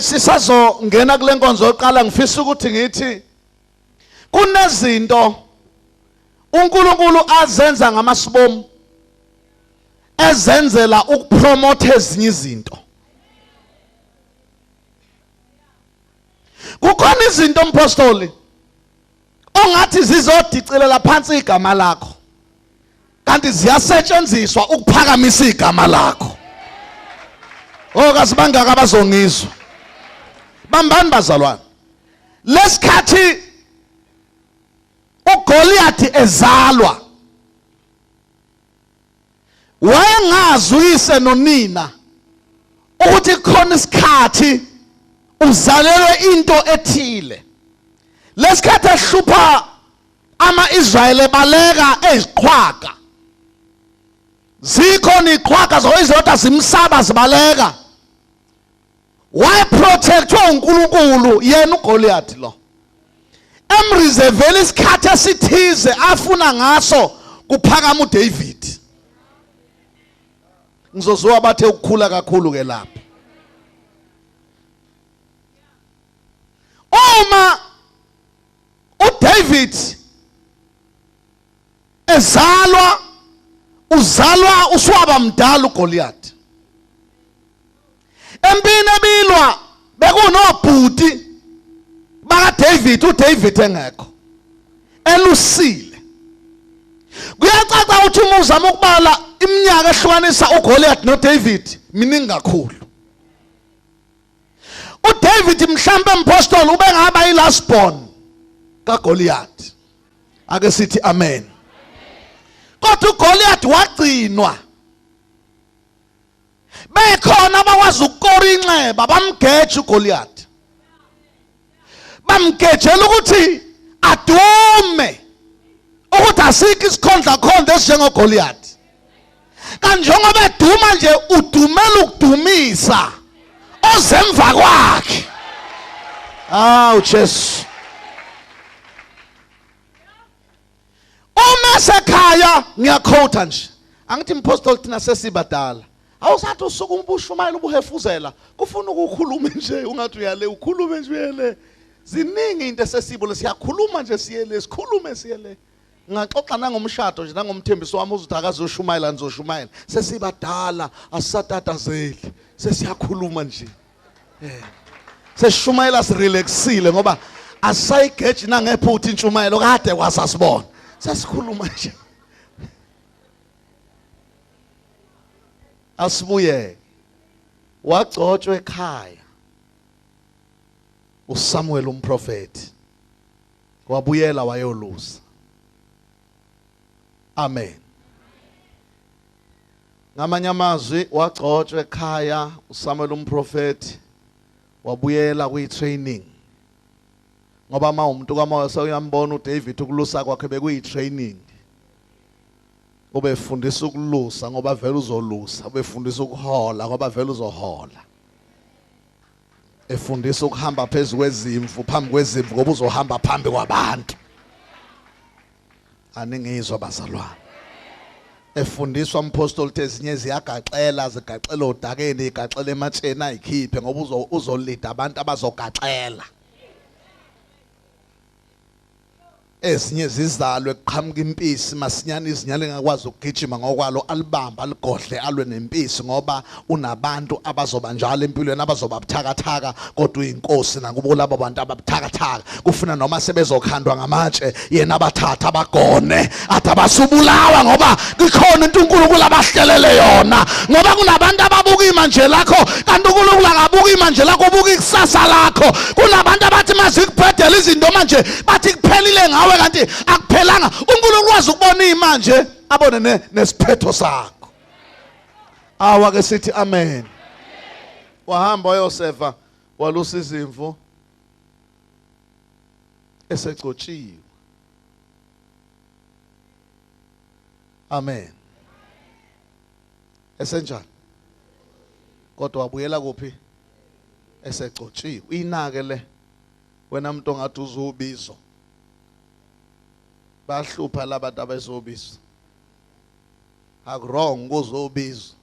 Sisazongena kule nkonzo yokuqala, ngifisa ukuthi ngithi kunezinto uNkulunkulu azenza ngamasibomu ezenzela ukupromote ezinye izinto. Kukhona izinto mpostoli ongathi zizodicilela phansi igama lakho, kanti ziyasetshenziswa ukuphakamisa igama lakho. Oh, kazi bangaka abazongizwa. Bambani bazalwane. Lesikhathi uGoliath ezalwa, wayengazi uyise nonina ukuthi khona isikhathi uzalelwe into ethile. Lesikhathi ehlupha ama-Israyeli ebaleka eziqhwaga, zikhona iqhwaga zoyizodwa zimsaba zibaleka. Wayeprotectwe uNkulunkulu yena uGoliath lo, emreservela isikhathi esithize afuna ngaso kuphakama uDavid. Ngizozwa bathe ukukhula kakhulu ke lapha. Uma uDavid ezalwa, uzalwa uswaba mdala uGoliath. Empini ebilwa bekunobhuti baka David, uDavid engekho, elusile. Kuyacaca ukuthi uma uzama ukubala iminyaka ehlukanisa uGoliath noDavid miningi kakhulu. uDavid mhlambe mpostoli ubengaba ilast born kaGoliath. Ake sithi amen. Kodwa uGoliath wagcinwa, bekhona abakwazi ukukora inxeba bamgeja uGoliath, bamgejela ukuthi adume ukuthi asikho isikhondla khonda esinjengoGoliath. Kanjengoba eduma nje, udumela ukudumisa ozemva kwakhe. Awu Jesu, uma sekhaya ngiyakhotha nje, angithi mpostoli thina sesibadala, awusathi usuke ubushumayela ubuhefuzela, kufuna ukukhuluma nje ungathi uyale, ukhulume nje uyele. Ziningi into esesibole, siyakhuluma nje siyele, sikhulume siyele. Ngaxoxa nangomshado nje nangomthembiso wami uzothi akazoshumayela, ngizoshumayela. Sesibadala, asisatatazeli, sesiyakhuluma nje. Sesishumayela sirelaxile ngoba asayigeji nangephutha intshumayelo kade kwasasibona. Sesikhuluma nje. Asibuye. Wagcotshwa ekhaya uSamuel umprofeti, wabuyela wayolusa. Amen. Ngamanye amazwi, wagcotshwa ekhaya uSamuel umprofeti, wabuyela kwi-training, ngoba uma umuntu kamoya sewuyambona uDavid ukulusa kwakhe bekuyi-training. Ubefundisa ukulusa ngoba vele uzolusa, ubefundisa ukuhola ngoba vele uzohola, efundisa ukuhamba phezu kwezimvu, phambi kwezimvu ngoba uzohamba phambi kwabantu. Aningizwa bazalwane? Efundiswa umpostoli ukuthi ezinye ziyagaxela, zigaxela odakeni, igaxela ematsheni, ayikhiphe ngoba uzolida abantu abazogaxela. Ezinye zizalwe kuqhamuka impisi masinyane, izinyane engakwazi ukugijima ngokwalo, alibamba aligodle alwe nempisi ngoba unabantu abazoba njalo empilweni, abazoba buthakathaka, kodwa uyinkosi nakubo labo bantu ababuthakathaka. Kufuna noma sebezokhandwa ngamatshe, yena abathatha abagone, athi abasubulawa ngoba kukhona into uNkulunkulu abahlelele yona. Ngoba kunabantu ababuka imanje lakho, kanti uNkulunkulu akabuka imanje lakho, ubuka ikusasa lakho. Kunabantu abathi mazikubhedela izinto manje, bathi kuphelile ngawe, kanti akuphelanga. uNkulunkulu wazi ukubona imanje, abone nesiphetho sakho. Awa ke sithi amen. Wahamba wayosefa, walusa izimvu esegcotshiwe. Amen. Esenjani? Kodwa wabuyela kuphi? Esegcotshiwe. Uyinake le wena muntu ongathi uzobizo. Bahlupha labantu abezobizo. Akurong kuzobizo.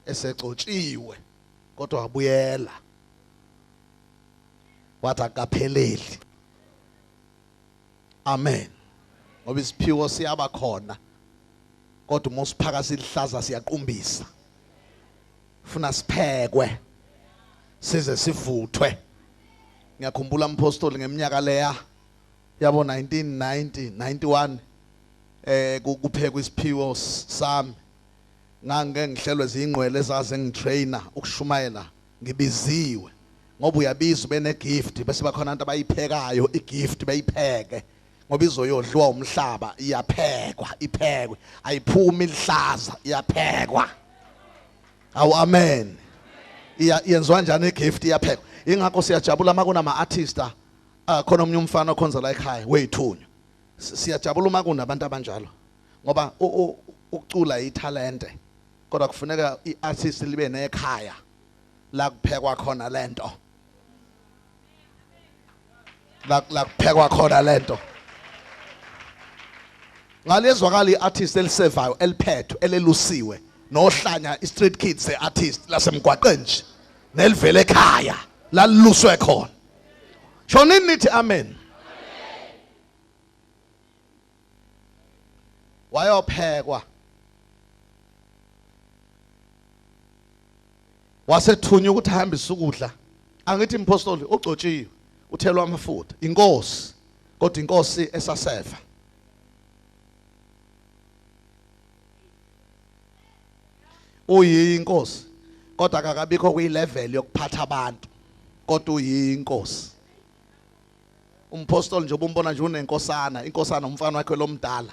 Esegcotshiwe kodwa wabuyela. Wathi akapheleli. Amen. Ngoba isiphiwo siyaba khona, kodwa uma usiphaka silihlaza siyaqumbisa. Funa siphekwe size sivuthwe. Ngiyakhumbula mpostoli ngeminyaka leya yabo 1990 91 kuphekwa isiphiwo sami. Ngangeke ngihlelwe zingqwele ezaze ngitrainer ukushumayela, ngibiziwe. Ngoba uyabizwa bene gift, bese bakhona abantu abayiphekayo igift, beyipheke ngoba izoyodliwa umhlaba. Iyaphekwa, iphekwe, ayiphumi ilihlaza, iyaphekwa. Awu amen. Iyenziwa kanjani igift? Iyaphekwa. Ingakho siyajabula uma kunama artist, khona omunye umfana okhonza la ekhaya weyithunywa. Siyajabula uma kunabantu abanjalo, ngoba ukucula italente, kodwa kufuneka iartist libe nekhaya la kuphekwa khona lento, la kuphekwa khona lento. Ngalezwakala iartist elisevayo, eliphethwe, elelusiwe, nohlanya i-street kids se-artist lasemgwaqeni nje, nelivele ekhaya laliluswe khona. Shonini nithi amen. Wayophekwa, wasethunywa ukuthi ahambise ukudla. Angithi impostoli ugcotshiwe, uthelwa amafutha, inkosi, kodwa inkosi esaseva. Uyinkosi, kodwa akakabikho kwilevel yokuphatha abantu, kodwa uyinkosi. Umpostoli nje ubumbona nje unenkosana, inkosana umfana wakhe lomdala,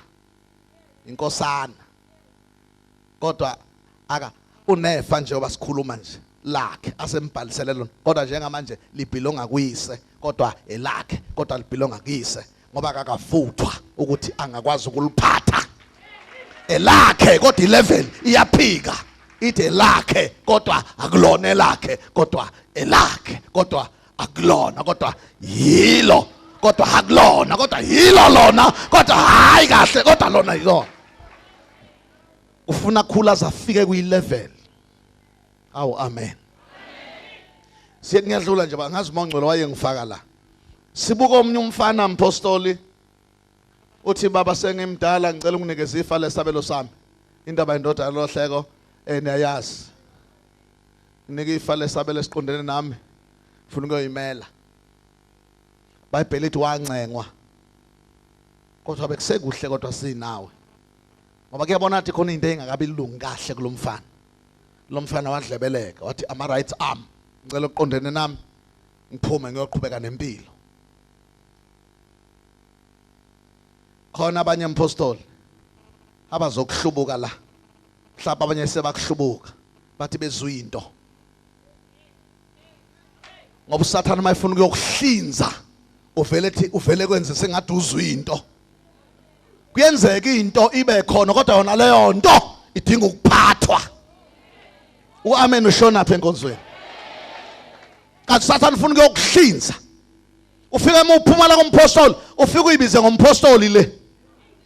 inkosana, kodwa aka unefa nje obasikhuluma nje lakhe asembhalisele lona, kodwa njengamanje libhilonga kuyise, kodwa elakhe, kodwa libhilonga kuyise, ngoba akakavuthwa ukuthi angakwazi ukuliphatha. Elakhe, kodwa ilevel iyaphika, ithi elakhe, kodwa akulona elakhe, kodwa elakhe, kodwa akulona, kodwa yilo, kodwa akulona, kodwa yilo lona, kodwa hayi kahle, kodwa lona yilona. Ufuna khula azafike kuyilevel. Awu amen. Siye ngiyadlula nje, bangazi mongcwele wayengifaka la. Sibuka omunye umfana mpostoli, uthi baba sengimdala, ngicela unginikeze ifa lesabelo sami. Indaba indoda lohleko niyayazi. Nginike ifa lesabelo esiqondene nami, ngifuna ukuyoyimela. Bhayibheli lithi wancengwa, kodwa bekusekuhle, kodwa sinawe. Ngoba kuyabona ukuthi khona into engakabi ilungi kahle kulomfana. Lomfana wadlebeleka, wathi ama rights am, ngicela uqondene nami ngiphume ngiyoqhubeka nempilo. Khona abanye impostoli abazokuhlubuka la, mhlawumbe abanye sebakuhlubuka, bathi bezwe into. Ngoba uSathane mayifuna ukuyokuhlinza, uvele ethi uvele kwenze sengathi uzwe into. Kuyenzeka into ibe khona, kodwa yona leyo nto idinga ukuphathwa. Uamen ushona pha enkonzweni. Kanti uSathane ufuna ukuyokuhlinza. Ufika uma uphuma la kumpostoli, ufika uyibize ngompostoli le.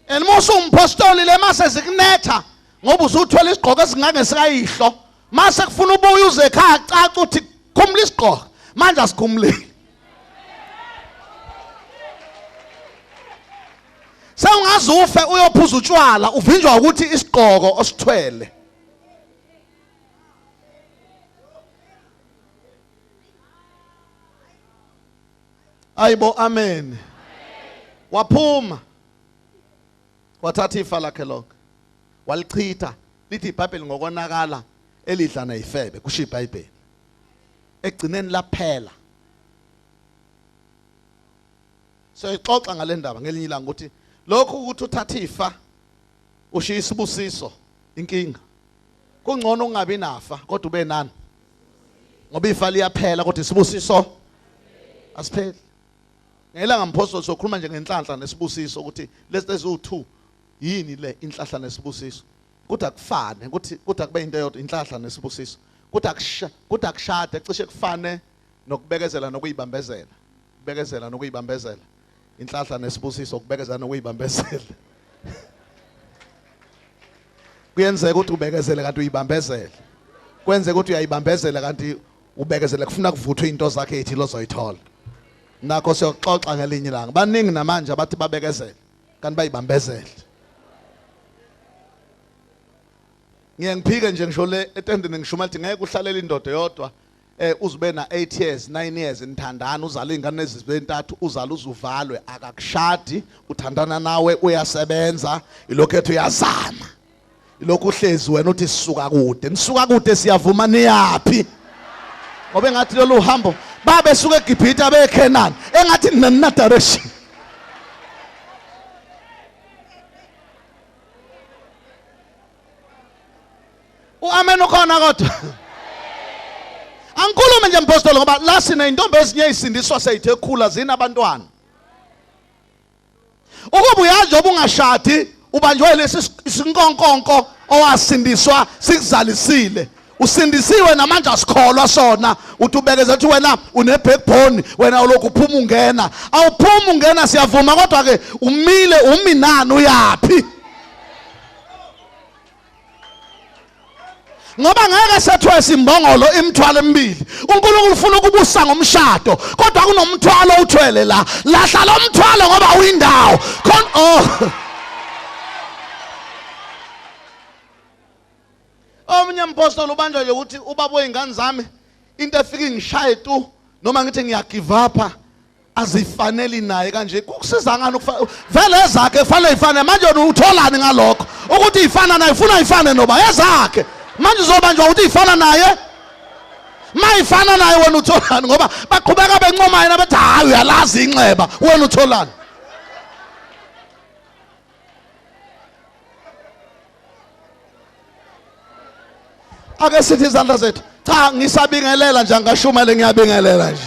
And uma usumpostoli le mase zikunetha ngoba usuthwele isigqoko esingangesikayihlo. Mase kufuna ubuye uze ekhaya caca uthi khumula isigqoko. Manje asikhumuleli. Sewungaze ufe uyophuza utshwala uvinjwa ukuthi isigqoko osithwele. Ayibo amen. Waphuma wathatha ifa lakhe lonke walichitha. Lithi iBhayibheli ngokonakala elidla neyifebe, kusho iBhayibheli. Egcineni laphela. Soyixoxa ngale ndaba ngelinye ilanga ukuthi lokhu ukuthi uthatha ifa ushiya isibusiso inkinga. Kungcono ungabi nafa kodwa ube nani, ngoba ifa liyaphela kodwa isibusiso asipheli. Ngelanga mpostoli sokhuluma nje ngenhlanhla nesibusiso ukuthi lezi eziwu2 yini le inhlanhla nesibusiso. Kodwa kufane ukuthi kodwa kube into eyodwa inhlanhla nesibusiso. Kodwa kushade cishe kufane nokubekezela nokuyibambezela. Kubekezela nokuyibambezela. Inhlanhla nesibusiso kubekezela nokuyibambezela. Kuyenzeka ukuthi ubekezele kanti uyibambezele. Kwenzeka ukuthi uyayibambezela kanti ubekezele kufuna kuvuthwe into zakhe ethi lozoyithola. Nakho siyoxoxa ngelinye ilanga. Baningi namanje abathi babekezele kanti bayibambezele. Ngiye ngiphike nje ngisho le etendeni ngishuma ukuthi ngeke uhlalele indoda yodwa eh uzube na 8 years 9 years nithandana uzala ingane ezizintathu uzala uzuvalwe akakushadi uthandana nawe uyasebenza ilokho ethi uyazama ilokhu uhlezi wena uthi sisuka kude nisuka kude siyavuma niyaphi ngoba engathi lolu hambo babesuka eGibhithe abeKhenani engathi nina nina direction. Uamen ukhona kodwa. Angikhulume nje mpostoli ngoba la sineyintombi ezinye izisindiswa seyithe khula zinabantwana. Ukuba uyazi njengoba ungashadi ubanjwe lesi sinkonkonko owasindiswa sikuzalisile. Usindisiwe namanje asikholwa sona uthi ubekeze uthi wena une backbone wena ulokhu uphuma ungena. Awuphuma ungena siyavuma kodwa ke umile uminani uyapi? Ngoba ngeke sethwese imbongolo imithwalo emibili. uNkulunkulu ufuna ukubusa ngomshado kodwa kunomthwalo uthwele la. Lahla lo mthwalo ngoba uyindawo. Khona oh. Omunye mpostoli ubanjwa nje ukuthi ubaba wey'ngane zami into efike ingishaye tu noma ngithi ngiyagive up azifaneli naye kanje. Kukusiza ngani vele ezakhe fanele ifane manje wena utholani ngalokho ukuthi ifana naye ufuna ifane noba ezakhe manje uzobanjwa ukuthi ifana naye mayifana naye wena utholani ngoba baqhubeka bencoma yena bethi hayi uyalazi inxeba wena utholani. Ake sithi izandla zethu cha ngisabingelela nje angashumele ngiyabingelela nje.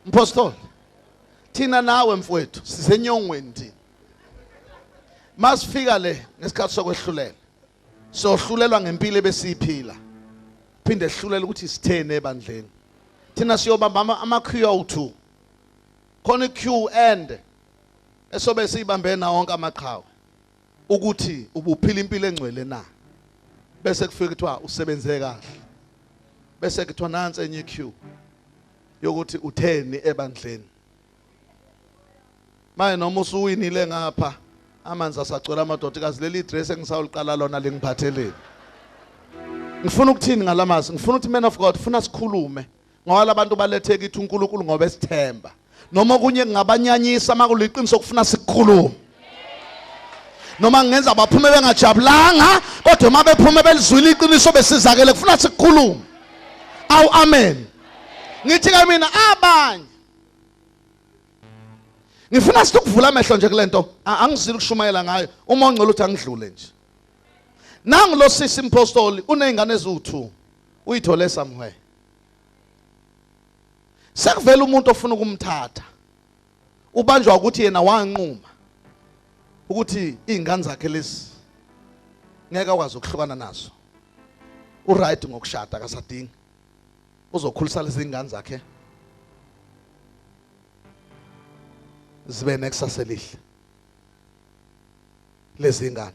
Mpostoli thina nawe mfowethu sisenyongweni thina. Masifika le ngesikhathi sokwehlulela sohlulelwa ngempilo ebesiyiphila phinde sihlulela ukuthi sithene ebandleni. Thina siyobamba ama-queue awu-2 khona i-queue end esobe siyibambe na wonke amaqhawe ukuthi ubuphila impilo engcwele na, bese kufika kuthiwa usebenze kahle, bese kuthiwa nansi enye i-queue yokuthi utheni ebandleni. Manje noma usuwinile ngapha amanzi asagcwele amadodakazi, leli dress engisawuliqala lona lingiphatheleni. Ngifuna ukuthini ngalamazwi? Ngifuna ukuthi man of God funa sikhulume ngoba labantu balethe kithi uNkulunkulu ngoba esithemba. Noma okunye kungabanyanyisa makuliqiniso kufuna sikhulume. Noma ngenza baphume bengajabulanga kodwa uma bephume belizwile iqiniso besizakele kufuna sikhulume. Awu amen. Ngithi ke mina abanye ngifuna sithi ukuvula amehlo nje kulento angizile ukushumayela ngayo uma ongcela ukuthi angidlule nje. Nangu lo sisi impostoli unezingane eziwu2 uyithole somewhere. Sekuvela umuntu ofuna ukumthatha ubanjwa ukuthi yena wanquma ukuthi izingane zakhe lezi ngeke akwazi ukuhlukana nazo. Uright ngokushada akasadingi, uzokhulisa lezi ngane zakhe zibe nekusasa elihle. Lezi ngane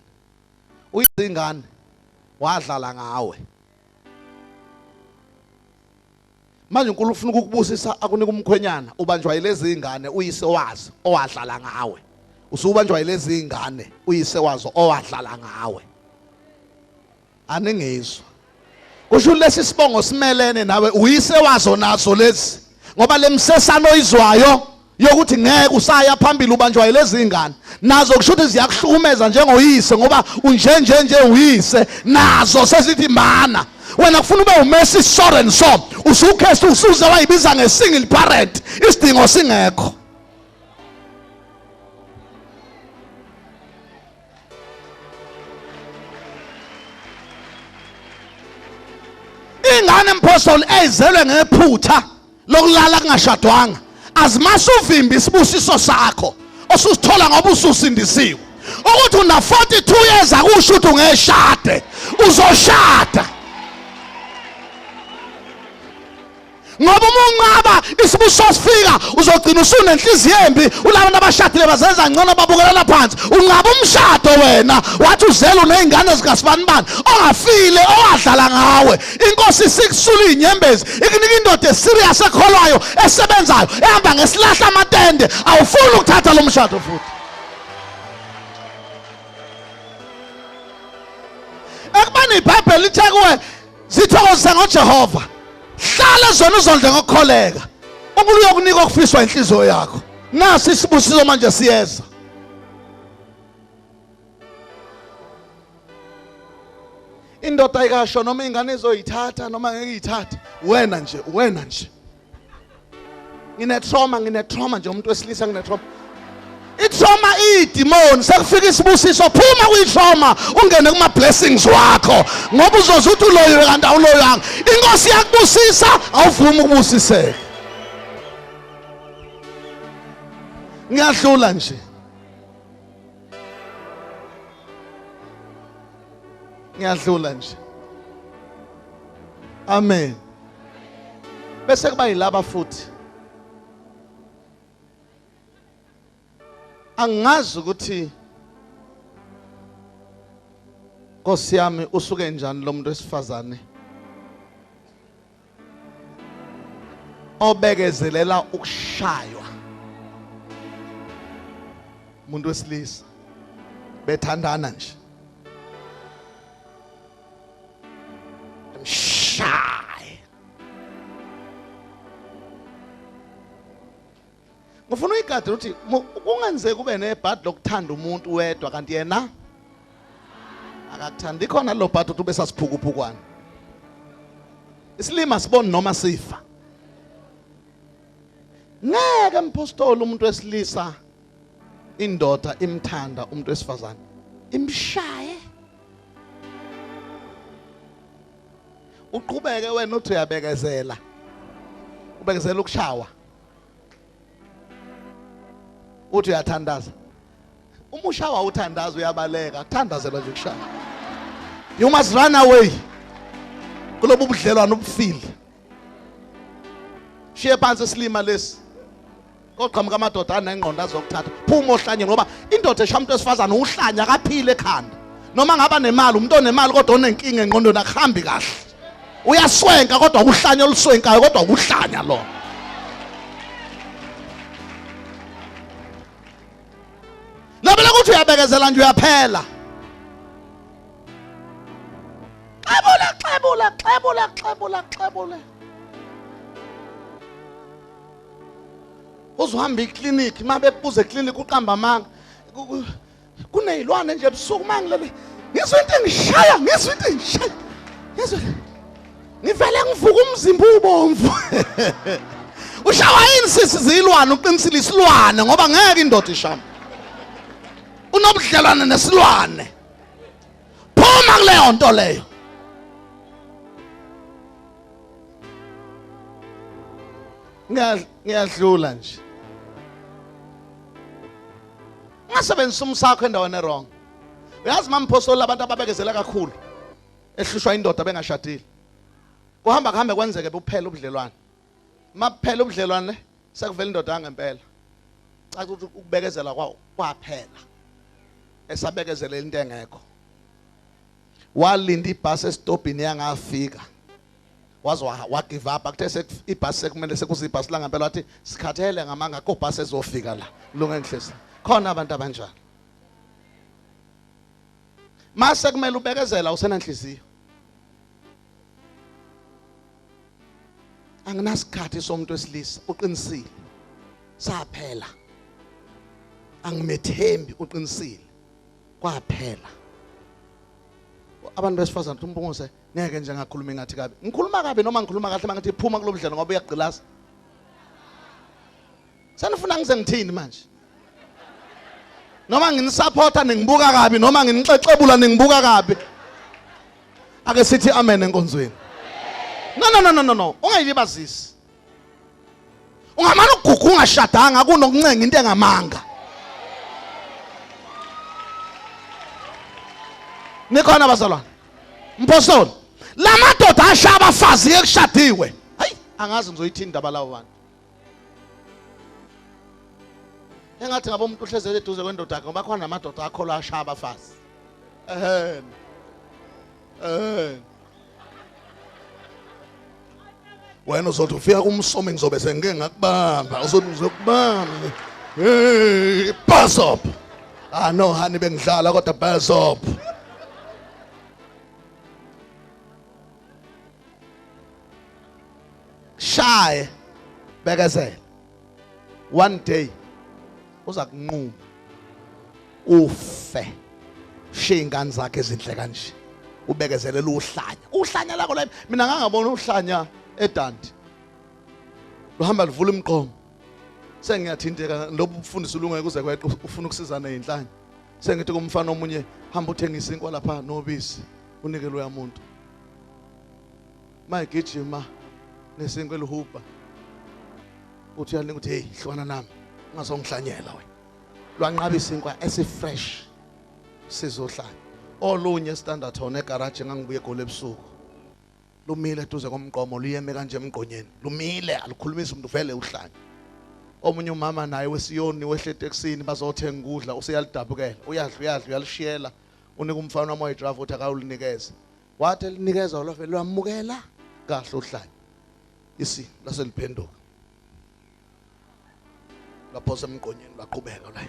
uyizingane wadlala ngawe. Manje uNkulunkulu ufuna ukukubusisa akunika umkhwenyana ubanjwa yilezi ngane uyise wazo owadlala ngawe. Usubanjwa yilezi ngane uyise wazo owadlala ngawe. Aningizwa. Kusho lesi sibongo simelene nawe uyise wazo nazo lezi ngoba lemsesano oyizwayo yokuthi ngeke usaya phambili ubanjwa yilezi ngane nazo kusho ukuthi ziyakuhlukumeza njengoyise ngoba unje nje nje uyise nazo sesithi mana wena kufuna ube uMessi so and so usukhesta usuze wayibiza ngesingle parent isidingo singekho. Ingane mpostoli eyizelwe ngephutha lokulala kungashadwanga azimase uvimbi isibusiso sakho osusithola ngoba ususindisiwe. Ukuthi una 42 years akusho ukuthi ungeshade, uzoshada. Ngoba uma unqaba isibusiso sifika, uzogcina usunenhliziyo embi. Ulabantu abashadile bazenza ngcono, babukelana phansi. Unqaba umshado wena, wathi uzele uney'ngane zikasibanibani ongafile, owadlala ngawe. Inkosi isikusula iy'nyembezi, ikunika indoda eserious, ekholwayo, esebenzayo, ehamba ngesilahla amatende. Awufuni ukuthatha lo mshado futhi. Ekubani iBhayibheli lithe kuwe, zithokozise ngoJehova, hlala zona uzondle ngokukholeka, uNkulunkulu uyokunika okufiswa inhliziyo yakho. Nasi isibusiso manje siyeza. Indoda ayikasho noma ingane izoyithatha noma ngeke iyithathe, wena nje, wena nje. Ngine-trauma, ngine-trauma nje, umuntu wesilisa ngine-trauma. I-trauma iyidimoni. Sekufika isibusiso, phuma kwi-trauma ungene kuma-blessings wakho, ngoba uzoze uthi uloyiwe kanti awuloywanga. Inkosi iyakubusisa, awuvumi ukubusiseka. Ngiyadlula nje, ngiyadlula nje. Amen. Bese kuba yilaba futhi, angazi ukuthi Nkosi yami usuke njani lo muntu wesifazane obekezelela ukushaywa umuntu wesilisa bethandana nje, emshaye. Ngifuna uyigade ukuthi kungenzeka ube nebhadi lokuthanda umuntu wedwa kanti yena akakuthandi. Khona lo bhadi ukuthi ube sasiphukuphukwana, isilima sibona noma sifa. Ngeke mpostoli, umuntu wesilisa, indoda imthanda umuntu wesifazane, imshaye, uqhubeke wena uthi uyabekezela, ubekezela ukushawa, uthi uyathandaza. Uma ushawa uthandaza uyabaleka, kuthandazelwa nje ukushaya. You must run away kulobu budlelwano obufile. Shiye phansi isilima lesi, koqhamuka amadoda anengqondo azokuthatha. Phuma ohlanye, ngoba indoda eshaya umuntu wesifazane uhlanya, akaphile ekhanda. Noma ngaba nemali, umuntu onemali kodwa onenkinga engqondweni, akuhambi kahle. Uyaswenka kodwa ukuhlanya oluswenkayo, kodwa ukuhlanya lo. Labela ukuthi uyabekezela nje, uyaphela. Xebula, xebula, xebula, xebula, xebula. Uzohamba iklinikhi, uma bekubuza eklinikhi uqamba amanga. Kuney'lwane nje ebusuku uma ngilele ngizwe into engishaya, ngizwe into engishaya, ngizwe ngivele ngivuka umzimba ubomvu. Ushawa yini sisi? Zilwane. Uqinisile, isilwane, ngoba ngeke indoda ishame unobudlelwane nesilwane. Phuma kuleyo nto leyo. Ngiyadlula nje. Ungasebenzisa umsakho endaweni e-wrong. Uyazi mamphosoli, abantu ababekezela kakhulu ehlushwa indoda bengashadile, kuhamba kuhambe kwenzeke buphela ubudlelwane. Makuphela ubudlelwane, sekuvela indoda yangempela. Caca ukuthi ukubekezela kwawo kwaphela, esabekezelela into engekho. Walinda ibhasi esitobhini, yangafika, waze wa-give up. Akuthe ibhasi sekumele sekuze ibhasi langempela, wathi sikhathele ngamanga, akho bhasi ezofika la. Lunge ngihlezi khona. Abantu abanjalo, mase kumele ubekezela, usenanhliziyo. Anginasikhathi somuntu wesilisa, uqinisile, saphela. Angimethembi, uqinisile, kwaphela. Abantu besifazane, umpungose ngeke nje ngakhuluma ngathi kabi, ngikhuluma kabi noma ngikhuluma kahle, mangithi phuma kulo budlelwano ngoba uyagqilaza. Senifuna ngize ngithini manje? Noma nginisupporta ningibuka kabi, noma nginixexebula ningibuka kabi. Ake sithi amen enkonzweni. No, no, no, no, no, no, ungayilibazisi. Ungamane ugugu ungashadanga kunokuncenga into engamanga. Nikhona bazalwane? Mpostoli, lamadoda ashaya abafazi ekushadiwe, hayi. Angazi ngizoyithini indaba lawo bantu. Engathi ngabe umuntu uhlezele eduze kwendoda yakhe ngoba khona namadoda akholwa ashaya abafazi. Ehhe. Wena uzothi ufika kumsomi ngizobe sengike ngakubamba, uzothi ngizokubamba. Hey, pass up. Ah no honey bengidlala kodwa pass up. Shaye bekezela. One day uza kunquma ufe shiya ingane zakhe ezinhle kanje ubekezelela uhlanya uhlanya lakho la. Mina ngangabona uhlanya eDandi luhamba livula imqomo, sengiyathinteka lobu ufundisa ulungeke uze kweqa ufuna ukusizana nezinhlanya. Sengithi kumfana omunye hamba uthengisa inkwa lapha nobisi unike loya muntu. Mayigijima nesinkwa elihuba uthi uyalinga uthi hey hlukana nami ungazongihlanyela wena. Lwanqaba isinkwa esifresh sizohlanya. Olunye standard hona egarage ngangibuye egoli ebusuku lumile eduze komqomo luyeme kanje emgqonyeni lumile alukhulumisa umuntu vele uhlanya. Omunye umama naye wesiyoni wehle etekisini bazothenga ukudla useyalidabukela uyadla uyadla uyalishiyela unika umfana wami oyidrave uthi akawulinikeze. Wathi elinikeza lwavele lwamukela kahle uhlanya isi laseliphenduka lapho semgqonyeni lwaqhubeka la.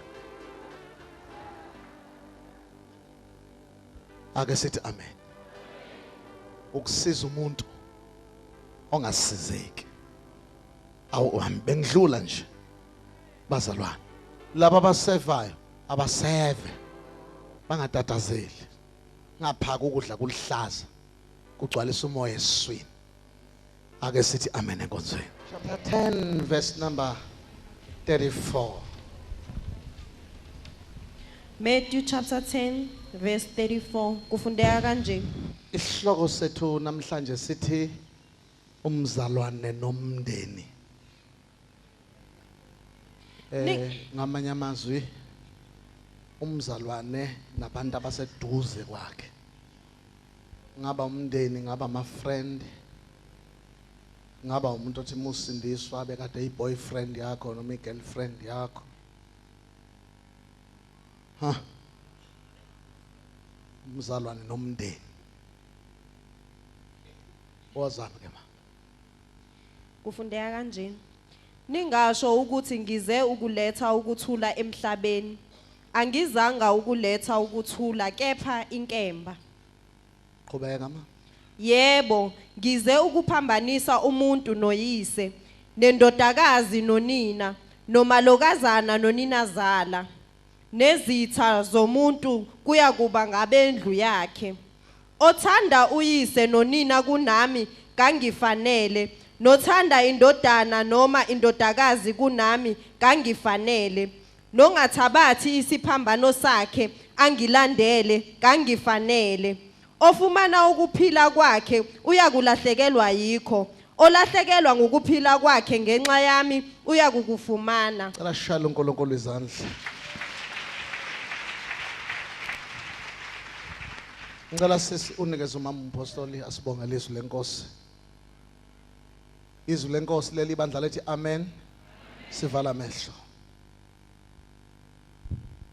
Ake sithi amen. Ukusiza umuntu ongasizeki awu bengidlula nje bazalwane. Laba abasevayo abaseve bangatatazeli, ngaphaka ukudla kulihlaza kugcwalisa umoya esiswini. Ake sithi amen enkonzweni. Chapter 10 verse number 34. Matthew chapter 10 verse 34 kufundeka kanje. Isihloko sethu namhlanje sithi umzalwane nomndeni. Ngamanye amazwi umzalwane nabantu abaseduze kwakhe. Ngaba umndeni, ngaba ama friend, ngaba umuntu othi musindiswa bekade i-boyfriend yakho noma i-girlfriend yakho. Ha. Umzalwane nomndeni. Wazana ke ma. Kufundeka kanje. Ningasho ukuthi ngize ukuletha ukuthula emhlabeni. Angizanga ukuletha ukuthula kepha inkemba. Qhubeka ma. Yebo, ngize ukuphambanisa umuntu noyise, nendodakazi nonina, nomalokazana noninazala. Nezitha zomuntu kuyakuba ngabendlu yakhe. Othanda uyise nonina kunami kangifanele, nothanda indodana noma indodakazi kunami kangifanele, nongathabathi isiphambano sakhe angilandele kangifanele. Ofumana ukuphila kwakhe uyakulahlekelwa yikho, olahlekelwa ngokuphila kwakhe ngenxa yami uyakukufumana. Cela sishayele uNkulunkulu izandla. Ngicela sisi unikeze umama umpostoli asibonge izwi lenkosi. Izwi lenkosi leli bandla lethi amen. Sivala amehlo.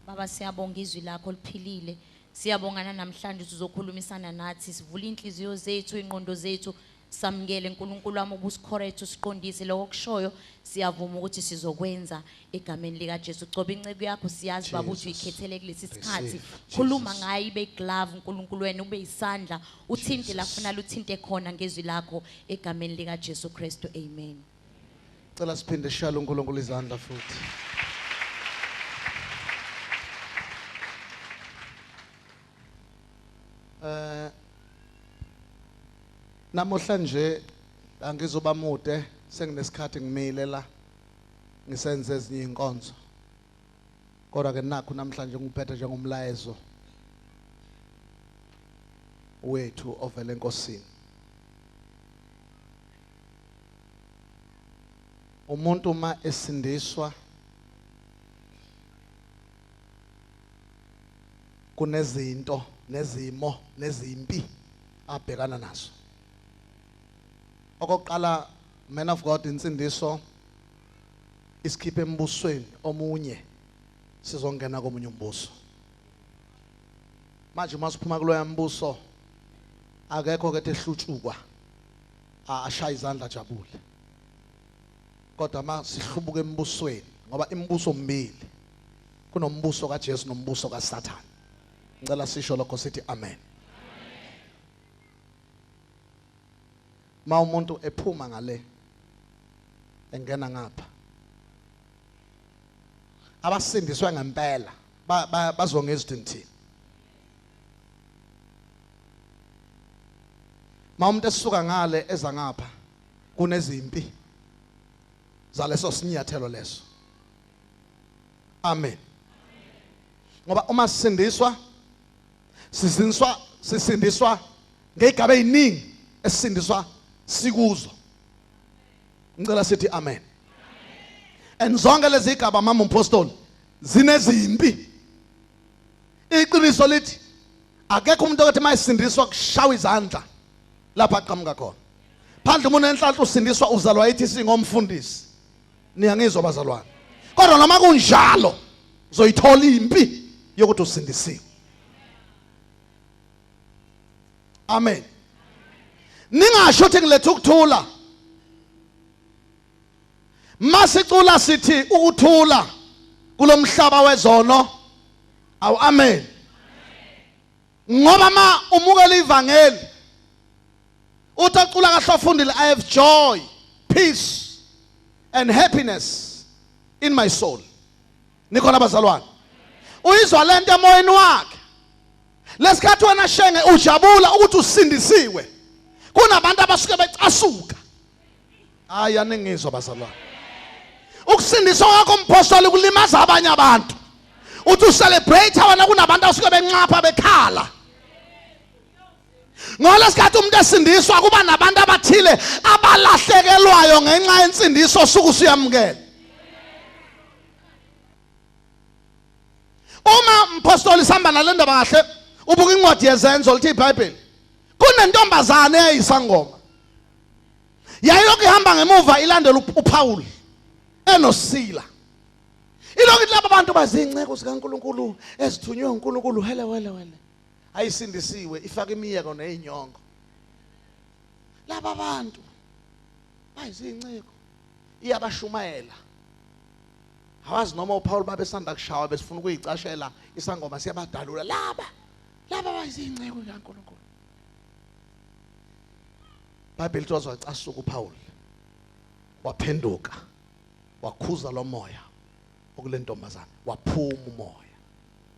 Baba siyabonga izwi lakho liphilile. Siyabonga namhlanje uzokhulumisana nathi, sivula inhliziyo zethu, ingqondo zethu, samukele uNkulunkulu wami ubusicorrect usiqondise lokho okushoyo. Siyavuma ukuthi sizokwenza egameni lika Jesu. Gcoba inceku yakho, siyazi baba ukuthi uyikhethele kulesi sikhathi. Khuluma ngayo ibe glove uNkulunkulu wena ube isandla uthinte la kufanele uthinte khona ngezwi lakho egameni lika Jesu Kristu, amen. Cela siphinde sishayele uNkulunkulu izandla futhi. Namuhla nje angizoba mude, senginesikhathi ngimile la ngisenze ezinye inkonzo. Kodwa ke nakho namhlanje ngiphethe njengomlayezo wethu ovela eNkosini. Umuntu uma esindiswa kunezinto nezimo nezimpi abhekana nazo. Okokuqala Man of God, insindiso isikhiphe embusweni omunye sizongena komunye umbuso. Manje masiphuma kuloya mbuso akekho ke ehlutshukwa ashaya izandla jabule. Kodwa masihlubuka embusweni ngoba imibuso mibili, kunombuso kaJesu nombuso kaSathane. Ngicela sisho lokho sithi amen. Ma umuntu ephuma ngale engena ngapha, abasindiswe ngempela bazongeza ukuthi ma umuntu esuka ngale eza ngapha kunezimpi zaleso sinyathelo leso. Amen. Ngoba uma sisindiswa sisindiswa ngegaba eziningi esisindiswa sikuzo. Ngicela sithi amen. And zonke lezi igaba mama umpostoli zinezimpi. Iqiniso lithi akekho umuntu othi mayisindiswa kushawa izandla lapha aqhamuka khona. Phandle umuntu enhlanhla usindiswa uzalwa yithi singomfundisi. Niyangizwa bazalwane? Kodwa noma kunjalo uzoyithola impi yokuthi usindisiwe. Amen. Ningasho ukuthi ngiletha ukuthula. Masicula sithi ukuthula kulomhlaba wezono. Awu amen. Ngoba ma umukela ivangeli uthi acula kahle ofundile, I have joy, peace and happiness in my soul. Nikhona bazalwane? Uyizwa lento emoyeni wakhe. Lesikhathi wena shenge ujabula ukuthi usindisiwe, kunabantu abasuke becasuka. Hayi aningizwa bazalwane. Ukusindiswa kwakho umpostoli kulimaza abanye abantu. Uthi ucelebrate wena kunabantu abasuke benxapha bekhala. Ngolesikhathi umuntu esindiswa kuba nabantu abathile abalahlekelwayo ngenxa yensindiso osuke usuyamukela. Uma mpostoli sihamba nalendaba kahle, ubuka incwadi yezenzo lithi iBhayibheli kunentombazane eyayisangoma yayilokhu ihamba ngemuva ilandela uPaul enosila. Ilokhu ithi laba bantu bazinceko zikaNkuluNkulu ezithunywe uNkulunkulu, hele wele wele. Ayisindisiwe, ifaka imiyeko nezinyongo. Laba bantu bayizinceko, iyabashumayela. Awazi noma uPaul babesanda kushawa besifuna ukuyicashela isangoma siyabadalula. Laba bayizinceko zikaNkuluNkulu. iBhayibheli lithi wacasuka uPaul, waphenduka, wakhuza lo moya okule ntombazana, waphuma umoya.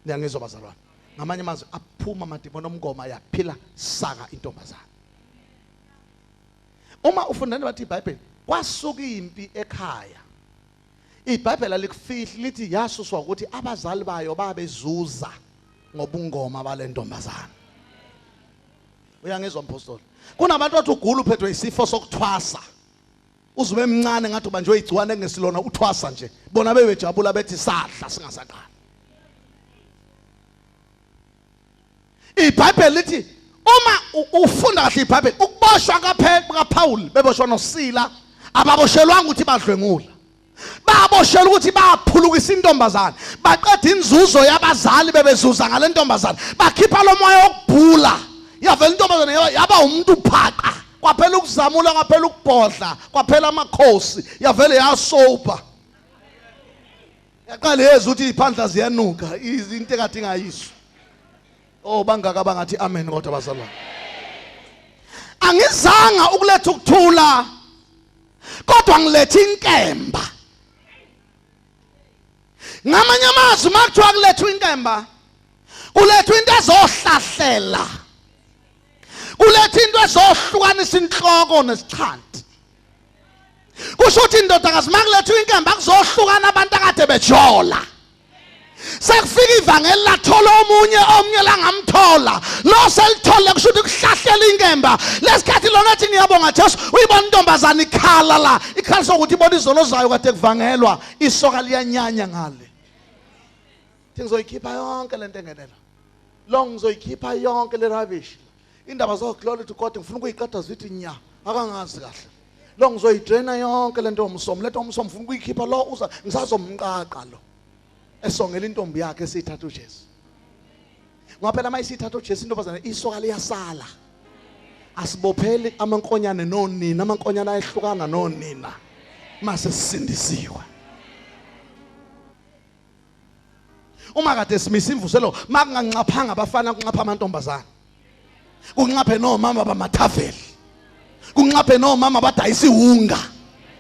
Niyangizwa bazalwane? Ngamanye amazwi aphuma amadimoni omngoma, yaphila saka intombazana. Uma ufunda bathi iBhayibheli kwasuka impi ekhaya. iBhayibheli alikufihli lithi yasuswa ukuthi abazali bayo babezuza ngobungoma bale ntombazana. Uyangizwa mpostoli? Kunabantu athi ugula uphethwe isifo sokuthwasa, uzube emncane ngathi ubanjwe igciwane engesilona, uthwasa nje, bona bebejabula bethi sadla singasaqali. iBhayibheli lithi uma ufunda kahle iBhayibheli, ukuboshwa kaPaul beboshwa noSila, ababoshelwanga ukuthi badlwengula, baboshelwa ukuthi baphulukisa intombazana, baqeda inzuzo yabazali bebezuza ngale ntombazana, bakhipha lo moya wokubhula. Yavela intombazana yaba umuntu phaqa, kwaphela ukuzamula, kwaphela ukubhodla, kwaphela amakhosi, yavele yasopa. Yaqala yezwa ukuthi iphandla ziyanuka, izinto ekade ingayiswa. Oh bangaka bangathi amen kodwa bazalwane. Angizanga ukuletha ukuthula, kodwa ngiletha inkemba. Ngamanye amazwi makuthiwa kulethwa inkemba, kulethwa into ezohlahlela, kulethwa into ezohlukanisa inhloko nesixhanti. Kusho ukuthi indodakazi makulethwa inkemba kuzohlukana abantu akade bejola. Sekufika ivangeli lathola omunye, omunye langamthola, lo selithole, kusho ukuthi kuhlahlela inkemba. Lesikhathi lona ethi ngiyabonga Jesu, uyibona intombazana ikhala la, ikhalisa ukuthi ibona izono zayo kade kuvangelwa, isoka liyanyanya ngale. Thi ngizoyikhipha yonke lento engenela lo, ngizoyikhipha yonke le rubbish. Indaba zo glory to God ngifuna ukuyiqeda zithi nya, akangazi kahle. Lo ngizoyidraina yonke lento yomsomo, lento yomsomo ufuna ukuyikhipha lo uza ngisazomqaqa lo. Esongela intombi yakhe esithatha uJesu. Ngoba phela mayisithatha uJesu intombazane isoka liyasala. Asibopheli amankonyane nonina, amankonyane ayehlukana nonina. Mase sisindisiwe. Uma kade simisa imvuselo makunganxaphanga abafana kunxapha amantombazane. Kunxaphe nomama bamathaveli. Kunxaphe nomama badayisa iwunga.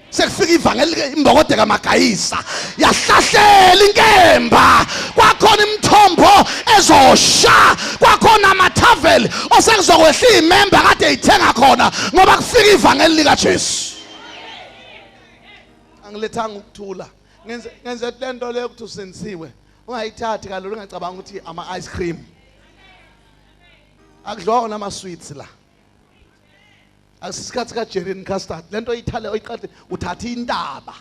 Sekufika ivangeli imbokode kaMagayisa yahlahlela inkemba kwakhona imithombo ezosha kwakhona amathaveli osekuzokwehla imemba kade ithenga khona ngoba kufika ivangeli likaJesu. Angilethanga ukuthula ngenze ngenze lento leyo ukuthi usindisiwe ungayithathi kalula ungacabanga ukuthi ama ice cream akudliwa nama sweets la. Akusisikhathi ka Jerry and custard lento oyithale oyiqede uthatha intaba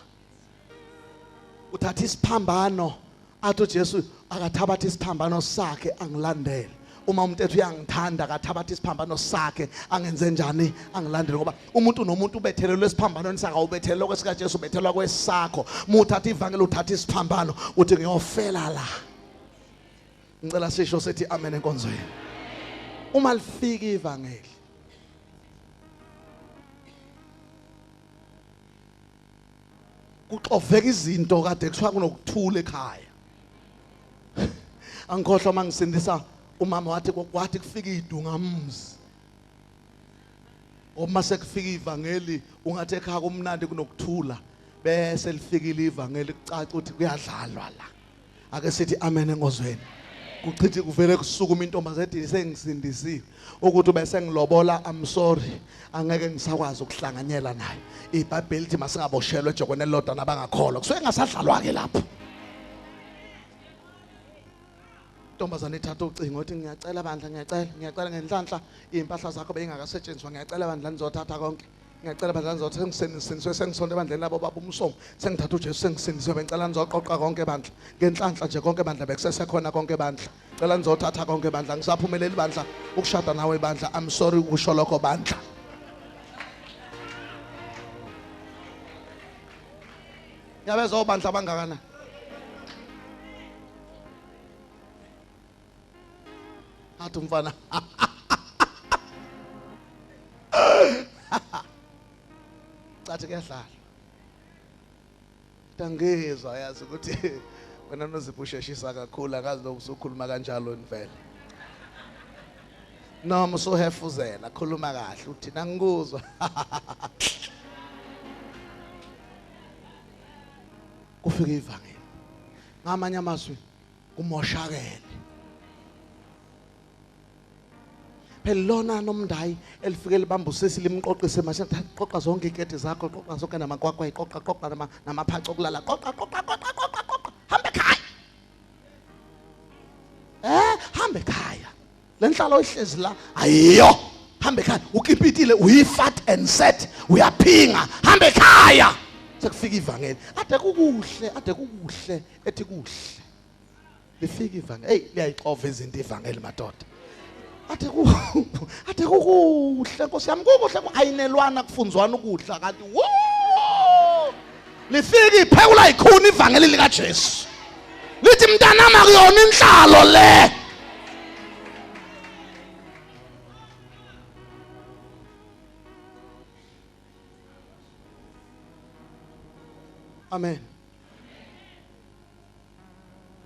uthatha isiphambano athi uJesu akathabatha isiphambano sakhe angilandele. Uma umuntu ethi uyangithanda akathabatha isiphambano sakhe angenze njani angilandele, ngoba umuntu nomuntu ubethelelwe esiphambanweni sakhe, awubethelelwe kwesikaJesu, ubethelwa kwesakho. Muthatha ivangeli uthatha isiphambano uthi ngiyofela la. Ngicela sisho sithi amen enkonzweni. Uma lifika ivangeli kuxoveka izinto kade kuthiwa kunokuthula ekhaya. Angikhohlwa mangisindisa umama wathi kwathi kufika idungamzi. Uma sekufika ivangeli ungathi ekhaya kumnandi kunokuthula, bese lifikile ivangeli kucaca ukuthi kuyadlalwa la. Ake sithi amen engozweni. Kuchithi kuvele kusukuma intombazane ethi sengisindisiwe ukuthi bese ngilobola, I'm sorry angeke ngisakwazi ukuhlanganyela naye. IBhayibheli lithi masingaboshelwe ejokweni elilodwa nabangakholwa. Kusuke ngasadlalwa ke lapho. Intombazane ithatha ucingo uthi ngiyacela bandla, ngiyacela, ngiyacela ngenhlanhla impahla zakho beyingakasetshenziswa, ngiyacela bandla nizothatha konke. Ngiyacela bandla nizothatha, sengisindisiwe, sengisonto ebandleni labo baba umsomo, sengithatha uJesu sengisindisiwe, bengicela nizoqoqa konke bandla. Ngenhlanhla nje konke bandla bekusesekhona konke bandla. Cela nizothatha konke bandla, ngisaphumeleli bandla ukushada nawe bandla. I'm sorry ukusho lokho bandla. Ngiyabezwa obandla abangakanani. Athi umfana cathi kuyadlala. Tangizwa yazi ukuthi wena nozipho usheshisa kakhulu, akazi lokhu usukhuluma kanjalo vele. Noma usuhefuzela khuluma kahle uthi nangikuzwa. Kufika ivangeli. Ngamanye amazwi kumoshakele. Phela lona nomndayi elifike libamba usisi limqoqise mase qoqa zonke iketi zakho, qoqa zonke namakwakwa, qoqa qoqa namaphaco okulala, qoqa qoqa qoqa qoqa qoqa, hamba ekhaya. Hamba ekhaya. Le nhlalo oyihlezi la ayiyo. Hamba ekhaya, ukipitile uyifat and set, uyaphinga, hamba ekhaya. Sekufika ivangeli. Ade kukuhle, ade kukuhle, ethi kuhle. Lifika ivangeli. Hey, liyayixova izinto ivangeli madoda. Ade ku ade kukuhle Nkosi yami, kukuhle ayinelwana kufunzwana ukudla kanti wo. Lifika iphekula ikhuni ivangeli lika Jesu. Lithi mntanami akuyona inhlalo le. Amen.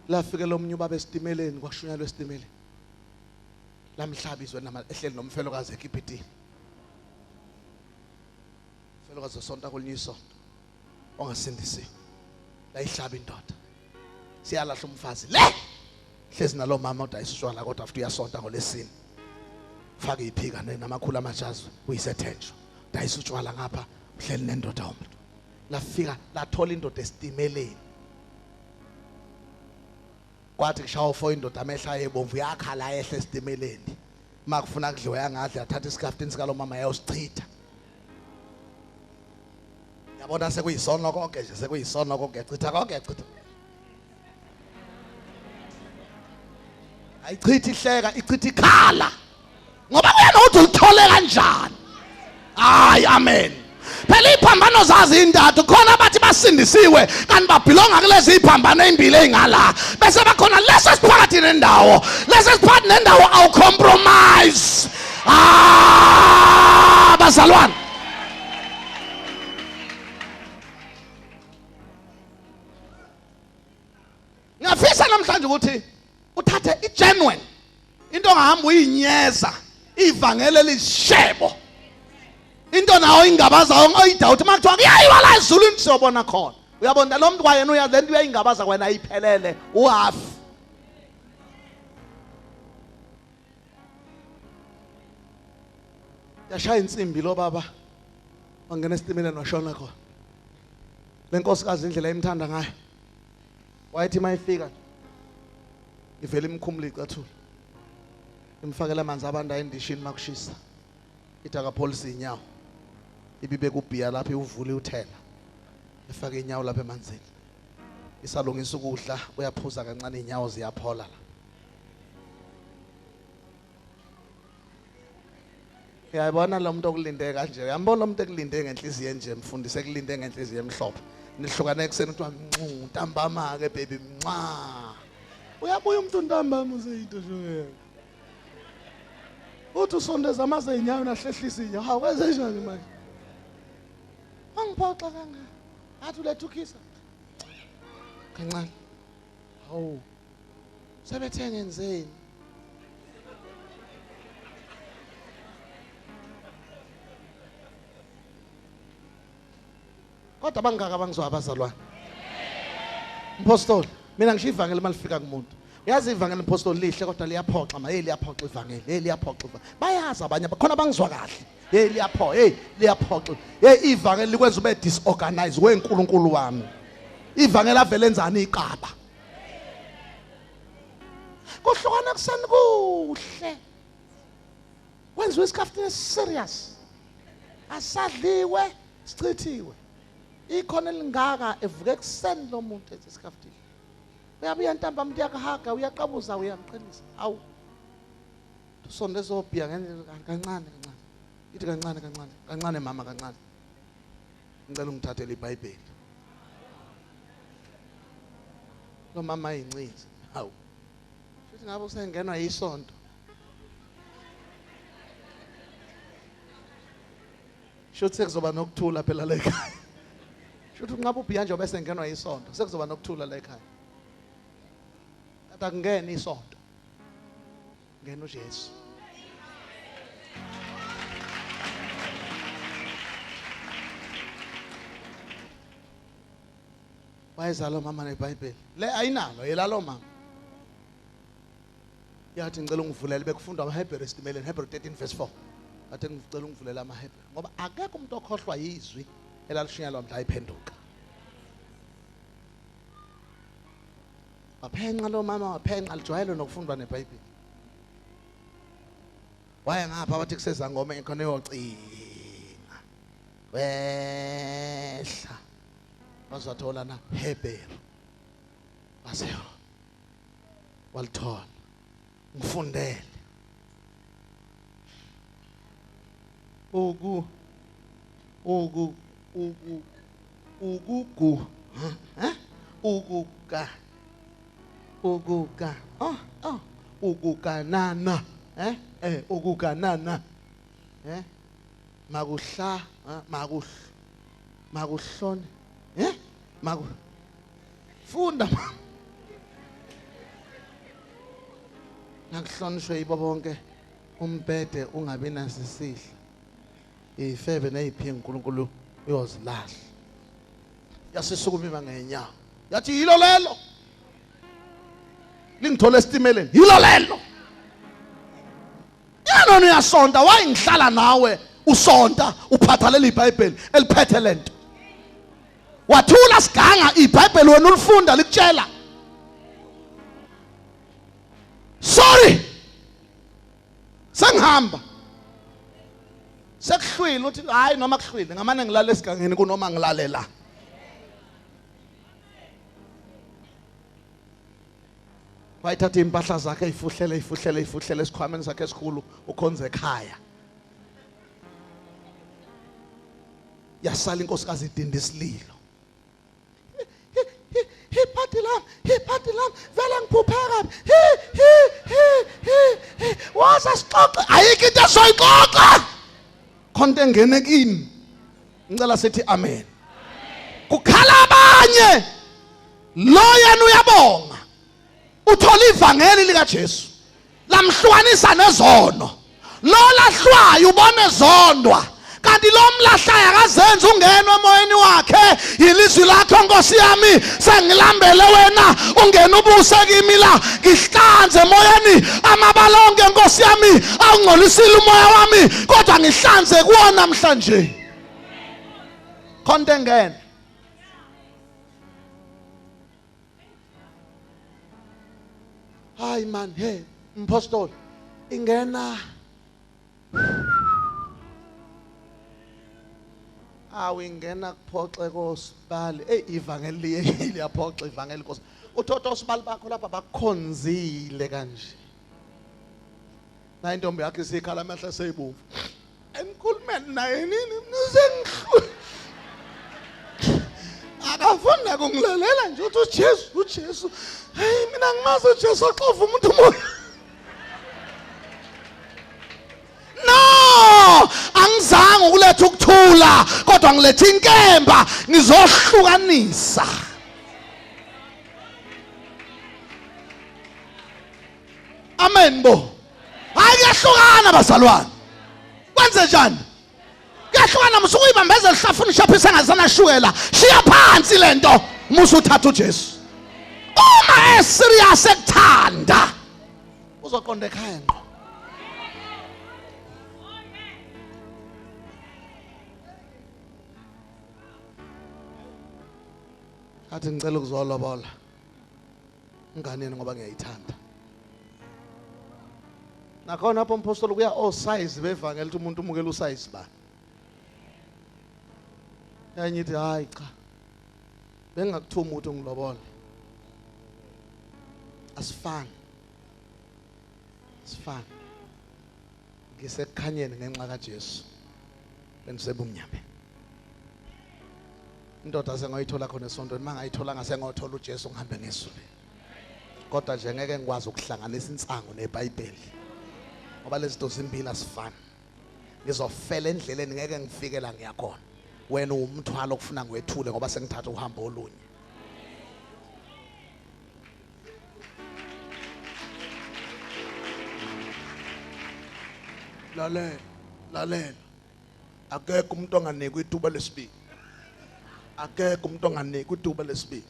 Lafike lomnye ubaba esitimeleni, kwashunyelwa esitimeleni. Lamhlaba izwe nama ehleli nomfelokazi eKipitini. Umfelokazi osonta kwelinye isonto ongasindisiwe. Layihlaba indoda. Siyalahla umfazi le. Hlezi nalo mama odayisa utshwala kodwa futhi uyasonta ngolesine. Faka iphika namakhulu amajazi uyisethenjwa. Dayisa utshwala ngapha uhleli nendoda umuntu. Lafika lathola indoda esitimeleni. Kwathi kushawa fo indoda amehla ayebomvu yakhala ehle esitimeleni. Makufuna kudliwa yangadla yathatha isikhaftini sikalo mama yayosichitha. Yabona sekuyisono konke nje, sekuyisono konke, chitha konke, chitha. Ayichithi ihleka, ichitha ikhala. Ngoba kuya nokuthi ulithole kanjani. Hayi amen. Phela iphambano zazi intathu, khona abathi basindisiwe kanti babhilonga kulezi iphambano ezimbili ezingala, bese bakhona leso siphakathi nendawo, leso siphakathi nendawo awu compromise. Ah, bazalwane, ngiyafisa namhlanje ukuthi uthathe i-genuine into ongahamba uyinyeza, ivangeli elishebo, into nawo ingabazayo oyidoubt uma kuthiwa kuyayiwa la ezulwini siyobona khona. Uyabona lo muntu kwayena uyazi lento uyayingabaza kwena ayiphelele uhalf. Yashaya insimbi lo baba wangena esitimeleni washona khona. Le nkosikazi indlela emthanda ngayo, wayethi mayifika ivele imkhumule icathulo, imfakele amanzi abanda endishini makushisa, ithi akapholisa inyawo, ibibeka ubhiya lapha, iwuvule uthela, ifake inyawo lapha emanzini, isalungisa ukudla, uyaphuza kancane, inyawo ziyaphola la. Uyayibona lo muntu okulinde kanje, uyambona lo muntu ekulinde ngenhliziyo enje, mfundisi ekulinde ngenhliziyo emhlophe, nihlukane ekuseni kuthiwa ncu ntambama ke baby mnca, uyabuya umuntu ntambama useyinto nje, uthi usondeza amaze inyawo nahlehlisa inyawo, hawu kwenze njani manje, angiphoxa kangaka, athi uletha ukhisa kancane, hawu sebethe ngenzeni. Kodwa bangaka bangizwa abazalwane. Mpostoli, mina ngisho ivangeli malifika kumuntu. Uyazi ivangeli mpostoli lihle kodwa liyaphoxa, maye liyaphoxa ivangeli, hey liyaphoxa ivangeli. Bayazi abanye khona bangizwa kahle. Hey liyaphoxa, hey liyaphoxa. Hey ivangeli likwenza ube disorganized weNkulunkulu wami. Ivangeli avele enzani iqaba. Kuhlukana kuseni kuhle. Kwenziwe isikhathi serious. Asadliwe, sichithiwe. Ikhona elingaka evuke ekuseni lo muntu ethi isikhaftini. Uyabuya ntambama uyakuhaga, uyaqabuza, uyamqinisa. Awu. Usonde ezobhiya kancane kancane. Ithi kancane kancane, kancane mama kancane. Ngicela ungithathele iBhayibheli. Lo mama ayincize. Hawu. Futhi ngabe usengenwa yisonto. Shuthi sekuzoba nokuthula phela la ekhaya. Shuthi unqaba ubhiya nje bese ngenwa isonto, sekuzoba nokuthula la ekhaya. Kade akungena isonto. Ngena uJesu. Wayezala mama neBhayibheli. Le ayinalo yela lo mama. Yathi ngicela ungivulele, bekufundwa amaHebheru esitimeleni, Hebrew 13 verse 4. Athi ngicela ungivulele amaHebheru ngoba akekho umuntu okhohlwa yizwi elalishunyelwa mhla iphenduka. Waphenqa lo mama, waphenqa, lijwayele nokufundwa neBhayibheli. Waye ngapha wathi kusezangoma ikhona yocinga. Wehla. Wazathola na Hebheru. Wase walithola. Ngifundele. Uku uku uku ukugu ukuga ukuga oh oh ukuganana ukuganana makuhla makuhl makuhlone maku funda nakuhlonishwe yibo bonke umbhede ungabi nasisihla ifebe neyiphi uNkulunkulu uyozilahla. Yasisukuma ima ngenyawo yathi yilo lelo lingithola esitimeleni, yilo lelo. Yena uyasonta, wayingihlala nawe usonta uphatha leli iBhayibheli eliphethe lento. Wathula siganga iBhayibheli wena ulifunda likutshela. Sorry. Sengihamba. Sekuhlwile uthi hayi noma kuhlwile ngamane ngilale esigangeni kunoma ngilale la. Wayithatha impahla zakhe ifuhlele ifuhlele ifuhlele esikhwameni sakhe esikhulu ukhonze ekhaya. Yasala inkosikazi idinda isililo. Ibhadi lami, ibhadi lami, vele ngiphuphe kabi. Hi hi hi hi. Waza sixoxe, ayikho into esoyixoxa. Khonto engene kimi. Ngicela sithi amen. Kukhala abanye. Lo yena uyabonga. Uthola ivangeli lika Jesu. Lamhlukanisa nezono. Lo lahlwayo ubone zondwa. Kanti lo mlahlayo akazenzi ungenwe emoyeni wakhe yilizwi lakho Nkosi yami, sengilambele wena, ungena ubuse kimi la, ngihlanze emoyeni amabala onke Nkosi yami, awungcolisile umoya wami kodwa ngihlanze kuwo namhlanje. Khonto engene. Hayi man, hey mpostoli, ingena. Awu ingena kuphoxe kosibali. Ey ivangeli liyaphoxa ivangeli Nkosi. Uthotha osibali bakho lapha bakukhonzile kanje. Na intombi yakhe isikhala amehlo eseyibomvu. Engikhulumeni naye nini mina sengihlule. Akafuni nakungilalela nje uthi uJesu uJesu. Hey mina ngimazi uJesu oxova umuntu umoya. No, angizange ukuletha ukuthula kodwa ngiletha inkemba ngizohlukanisa. Amen bo. Hayi kuyahlukana bazalwane. Kwenze njani? Kuyahlukana musuku uyibambezela uhlafuna ushaphisa ngazana shukela. Shiya phansi lento musu uthatha uJesu. Uma eserious ekuthanda uzoqonda ekhaya ngqo. Athi ngicela ukuzolobola inganeni ngoba ngiyayithanda. Nakhona apho umpostoli kuya osize bevangeli ukuthi umuntu umukela usize bani. Enye ithi hayi cha, bengingakuthuma ukuthi ungilobole. Asifani. Asifani. Ngisekukhanyeni ngenxa kaJesu. Bengisebumnyameni. Indoda sengoyithola khona esontweni, mangayitholanga sengothola uJesu ngihambe ngezulu. Kodwa nje ngeke ngikwazi ukuhlanganisa insango neBhayibheli. Ngoba lezi zinto zimbili asifani. Ngizofela endleleni ngeke ngifike la ngiyakhona. Wena uwumthwalo okufuna ngiwethule ngoba sengithatha uhambo olunye. Lalela, lalela. Akekho umuntu onganikwa ithuba lesibili. Akekho umuntu onganikwa ithuba lesibili.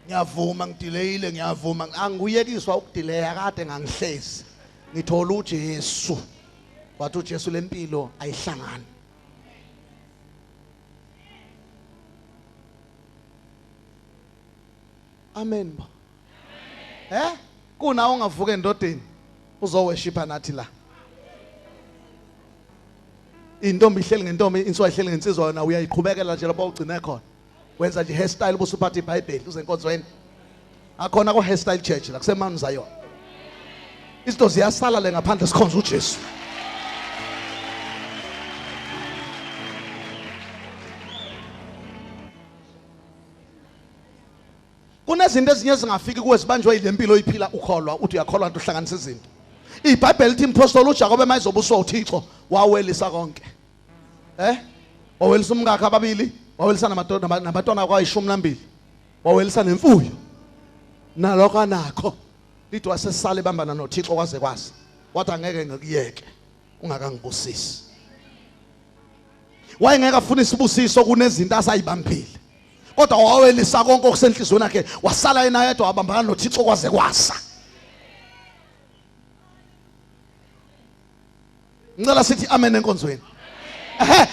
Ngiyavuma ngidileyile, ngiyavuma anguyekiswa ukudileya kade ngangihlezi. Ngithola uJesu. Wathi uJesu lempilo ayihlangani. Amen ba. Eh? Kuna ongavuka endodeni uzoworshipha nathi la. Intombi ihleli ngentombi, inswa ihleli ngensizwa, wena uyayiqhubekela nje lapho ugcine khona. Wenza nje hairstyle ubusuphatha iBhayibheli uze enkonzweni. Akhona ko hairstyle church la kuse Mount Zion. Izinto ziyasala le ngaphandle sikhonza uJesu. Kunezinto ezinye ezingafiki kuwe zibanjwe yilempilo oyiphila ukholwa uthi uyakholwa nto uhlanganisa izinto. IBhayibheli lithi impostoli uJakobe mayizobuswa uThixo wawelisa konke. Wawelisa umkakhe ababili, wawelisa namadoda nabatwana kwayishumi nambili. Wawelisa nemfuyo. Nalokho anakho. Lithi wasesala ebambana noThixo kwaze kwasa. Wathi angeke ngikuyeke ungakangibusisi. Wayengeke afune isibusiso kunezinto asayibambile. Kodwa wawelisa konke okusenhlizweni yakhe, wasala yena yedwa wabambana noThixo kwaze kwasa. Ngicela sithi amen enkonzweni.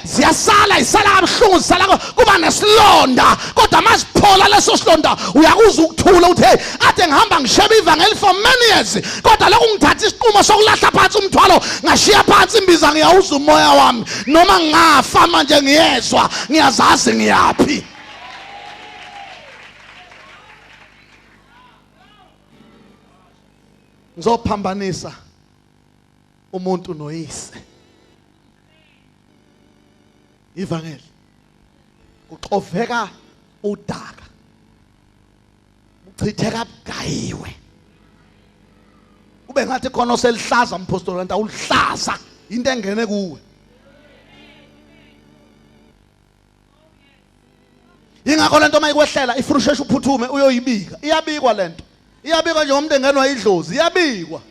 Ziyasala, isala kabuhlungu, zisala kuba nesilonda, kodwa masiphola leso silonda uyakuzwa ukuthula uthi hey, ade ngihamba ngisheba ivangeli for many years, kodwa lokhu ngithatha isinqumo sokulahla phansi umthwalo, ngashiya phansi imbiza, ngiyawuzwa umoya wami, noma ngingafa manje ngiyezwa, ngiyazazi ngiyaphi. Ngizophambanisa umuntu noyise. Ivangeli kuxoveka udaka, buchitheka bugayiwe, kube ngathi khona oselihlaza mpostoli, kanti awulihlaza, into engene kuwe. Ingakho lento mayikwehlela ifuna usheshe uphuthume uyoyibika. Iyabikwa lento, iyabikwa nje ngomuntu engenwa idlozi, iyabikwa.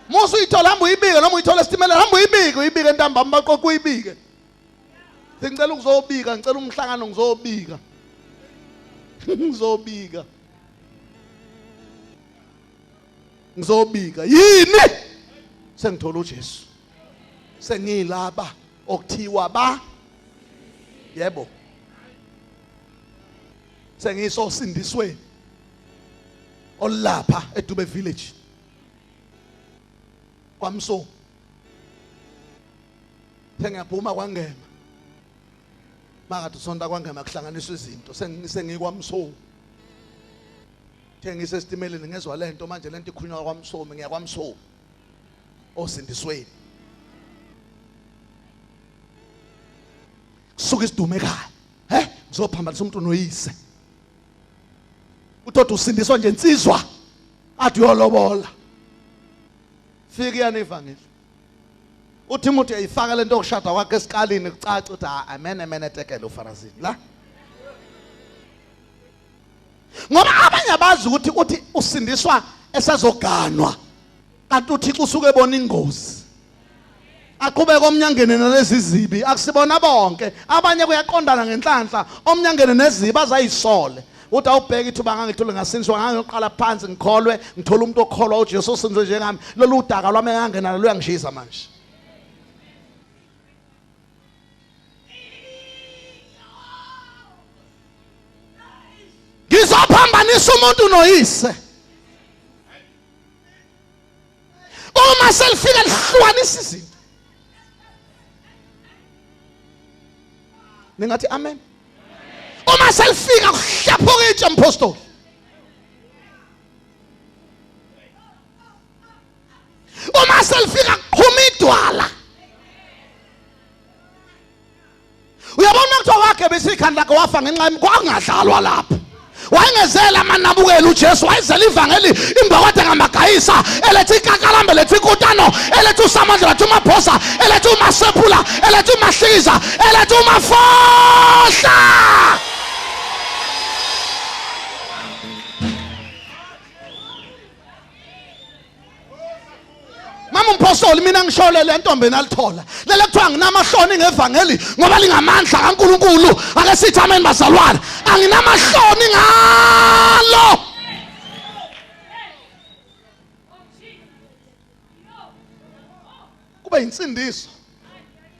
Musu uyithola, hamba uyibike, noma uyithola esitimeleni, hamba uyibike, uyibike ntambama baqoqa uyibike. Ngicela ukuzobika, ngicela umhlangano, ngizobika, ngizobika, ngizobika. Yini? Sengithola uJesu, sengilaba okuthiwa ba yebo, sengisosindisweni olapha eDube village kwaMsomi. Sengiyaphuma kwaNgema, makade usonta kwaNgema kuhlanganiswa izinto, sengikwamsomi, thengise esitimeleni, ngezwa lento manje, lento ikhulunywa kwaMsomi, ngiya kwaMsomi osindisweni. Kusuka isidumo ekhaya, he, ngizophambanisa umuntu noyise. Utoda usindiswa nje insizwa, athi uyolobola, fika iyani ivangeli. UTimothy uyayifaka lento yokushada kwakhe esikalini, kucaca ukuthi amen amen etekele ufarazini la, ngoba abanye abazi ukuthi uthi usindiswa esezoganwa, kanti uThixo usuke ebona ingozi. Aqhubeke omnyangene nalezi zibi, akusibona bonke, abanye kuyaqondana ngenhlanhla, omnyangene nezibi azayisole. Uthi awubheke ithuba ngangithole ngasindiswa, ngangiyoqala phansi ngikholwe, ngithola umuntu okholwa uJesu osindiswe njengami, lolu daka lwami engangenalo luyangishisa manje. Ngizophambanisa umuntu noyise. Uma selifika lihlukanisa izinto. Ningathi amen. Uma selifika kuhlephuka itshe mpostoli. Uma selifika kuqhuma idwala. Uyabona kuthiwa wagebisa ikhanda lakhe wafa ngenxa yami, kwakungadlalwa lapho. Wayengezela amanabukela uJesu, wayezela ivangeli imbokode ngamagayisa, eletha ikakalambe, eletha ikutano, eletha usamandla, eletha umabhosa, eletha umasephula, eletha umahlikiza, eletha umafohla. Mama umpostoli, mina ngishole le ntombi enalithola lele kuthiwa nginamahloni ngevangeli ngoba lingamandla kaNkuluNkulu. Ake sithi amen bazalwane, anginamahloni ngalo. Kube insindiso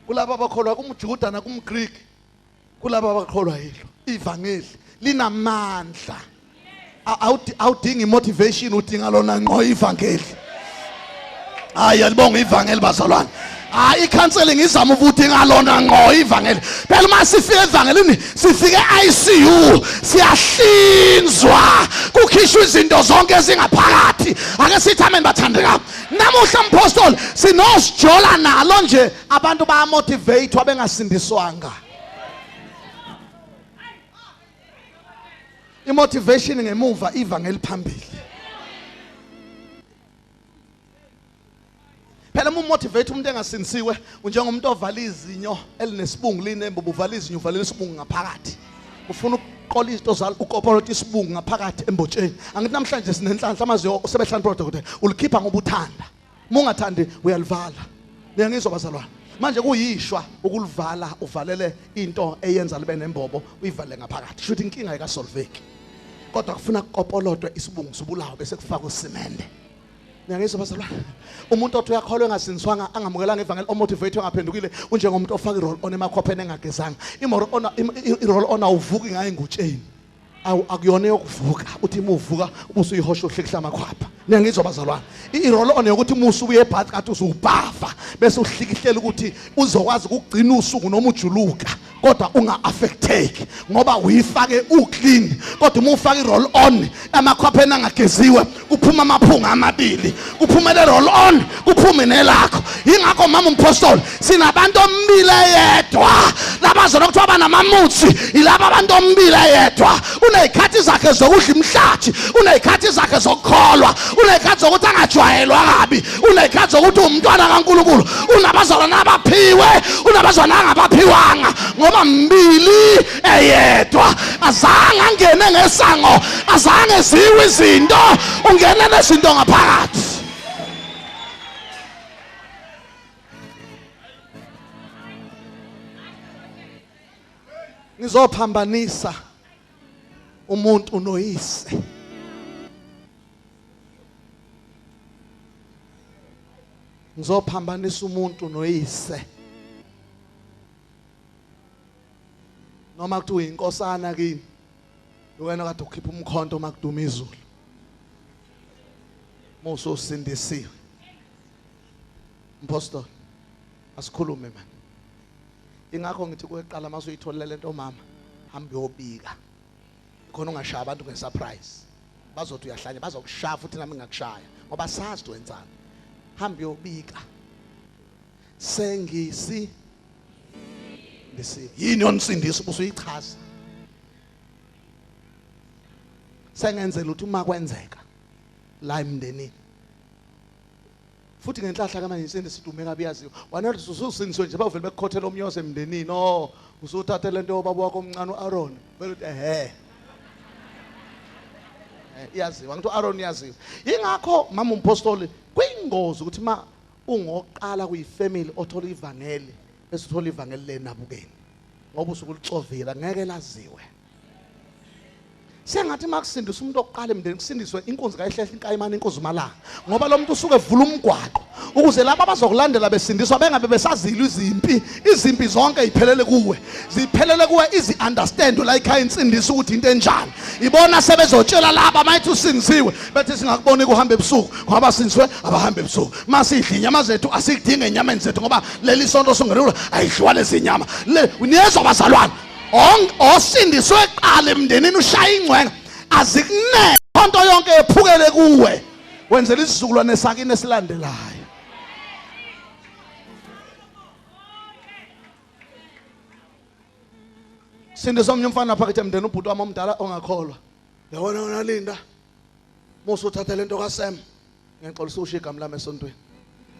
kulabo abakholwa kumJuda nakumGreek, kulabo abakholwa yilo ivangeli linamandla. Awudingi motivation, udinga lona ngqo ivangeli. Hayi, alibonga ivangeli bazalwane. Hayi, i-counseling izama ukuthi ngalona ngqo ivangeli. Phela uma sifike evangelini, sifike e-ICU, siyahlinzwa, kukhishwa izinto zonke ezingaphakathi. Ake sithi amen bathandeka. Namuhla mpostoli sinosijola nalo nje, abantu bayamotivate bengasindiswanga. Imotivation ngemuva, ivangeli phambili. Phela uma umotivate umuntu engasindisiwe, unjengomuntu ovala izinyo elinesibungu linembubu, uvala izinyo, uvalela isibungu ngaphakathi. Ufuna ukuqola izinto zalo, ukopolota isibungu ngaphakathi embotsheni. Angithi namhlanje sinenhlanhla, amazinyo sebehlala odokotela, ulikhipha ngoba uthanda, uma ungathandi uyalivala. Niyangizwa bazalwane? Manje kuyishwa ukulivala, uvalele into eyenza libe nembobo, uyivale ngaphakathi, shuthi inkinga ayikasolveki, kodwa kufuna kukopolotwe isibungu sibulawe bese kufakwa usimende. Niyangizwa bazalwane? Umuntu othi uyakholwa engasindiswanga, angamukelanga ivangeli, omotivate engaphendukile, unjengomuntu ofaka i-roll on emakhwapheni engagezanga. I-roll on awuvuki ngayo engutsheni, akuyona eyokuvuka uthi uma uvuka ubusuyihosha uhlikihla amakhwapha. Niyangizwa bazalwane? I-roll on yokuthi uma usubuye ebhathi kade usuwubhafa bese uhlikihlela ukuthi uzokwazi ukugcina usuku noma ujuluka, kodwa unga-affecteki ngoba uyifake uclean. Kodwa uma ufaka i-roll on emakhwapheni angageziwe, Kuphuma amaphunga amabili, kuphume le roll on, kuphume nelakho. Yingakho mama umpostoli sinabantu ombili eyedwa labazona kuthiwa banamamutsi, yilaba abantu ombili eyedwa. Uney'khathi zakhe zokudla imhlathi, uney'khathi zakhe zokukholwa, uney'khathi zokuthi angajwayelwa kabi, uney'khathi zokuthi umntwana kaNkulunkulu, unabazalwane abaphiwe, unabazalwane angabaphiwanga, ngoba mbili eyedwa. Azange angene ngesango, azange ziwe izinto, ungene nezinto ngaphakathi. Ngizophambanisa umuntu noyise. Ngizophambanisa umuntu noyise. Noma kuthiwa inkosana kini, wena kade ukhipha umkhonto makuduma izulu. Musa usindisiwe. Mpostoli, asikhulume man. Ingakho ngithi kweqala masuyitholile lento mama, hamba uyobika. Khona ungashaya abantu ngesurprise. Bazothi uyahlanya, bazokushaya futhi nami ngingakushaya ngoba sazi ukuthi wenzani. Hamba uyobika. Sengisi ndisiwe. Yini yonisindisa ubusuyichaza? Sengenzela ukuthi uma kwenzeka la emndenini futhi ngenhlahla kamanje insindiso idume kabi yaziwa wena ususindiswe nje bavele bekukhothela omnyoze emndenini. Oh, usuthathe lento yobaba wakho omncane uAaron, vele uthi ehe iyaziwa ngithi uAaron iyaziwa. Ingakho mama umpostoli kuyingozi ukuthi ma ungoqala kuyifamily othola ivangeli bese uthola ivangeli lenabukeni, ngoba usuke ulixovile ngeke laziwe. Sengathi makusindiswa umuntu oqala emndeni kusindiswe inkunzi kayihlehla inkayimane inkunzi umalanga, ngoba lo muntu usuke evula umgwaqo ukuze laba abazokulandela besindiswa bengabe besazilwa izimpi. Izimpi zonke ziphelele kuwe, ziphelele kuwe, izi understand la ikhaya insindiso ukuthi into enjani. Ibona sebezotshela laba mayithi usindisiwe bethi singakuboni kuhamba ebusuku, ngoba sindisiwe abahambe ebusuku. Masidla inyama zethu asikudinge enyameni zethu, ngoba leli sonto songenelwa ayidliwa lezi nyama. Le niyezwa bazalwane, osindiswe kuqala emndenini ushaya ingcwenga azikuneke into yonke ephukele kuwe, wenzela isizukulwane sakini esilandelayo. Sindiswa omnye umfana phakathi emndeni, ubhuti wami omdala ongakholwa. Yabona wena Linda, musa uthathe lento kaSam. Ngixolisa usho igama lami esontweni.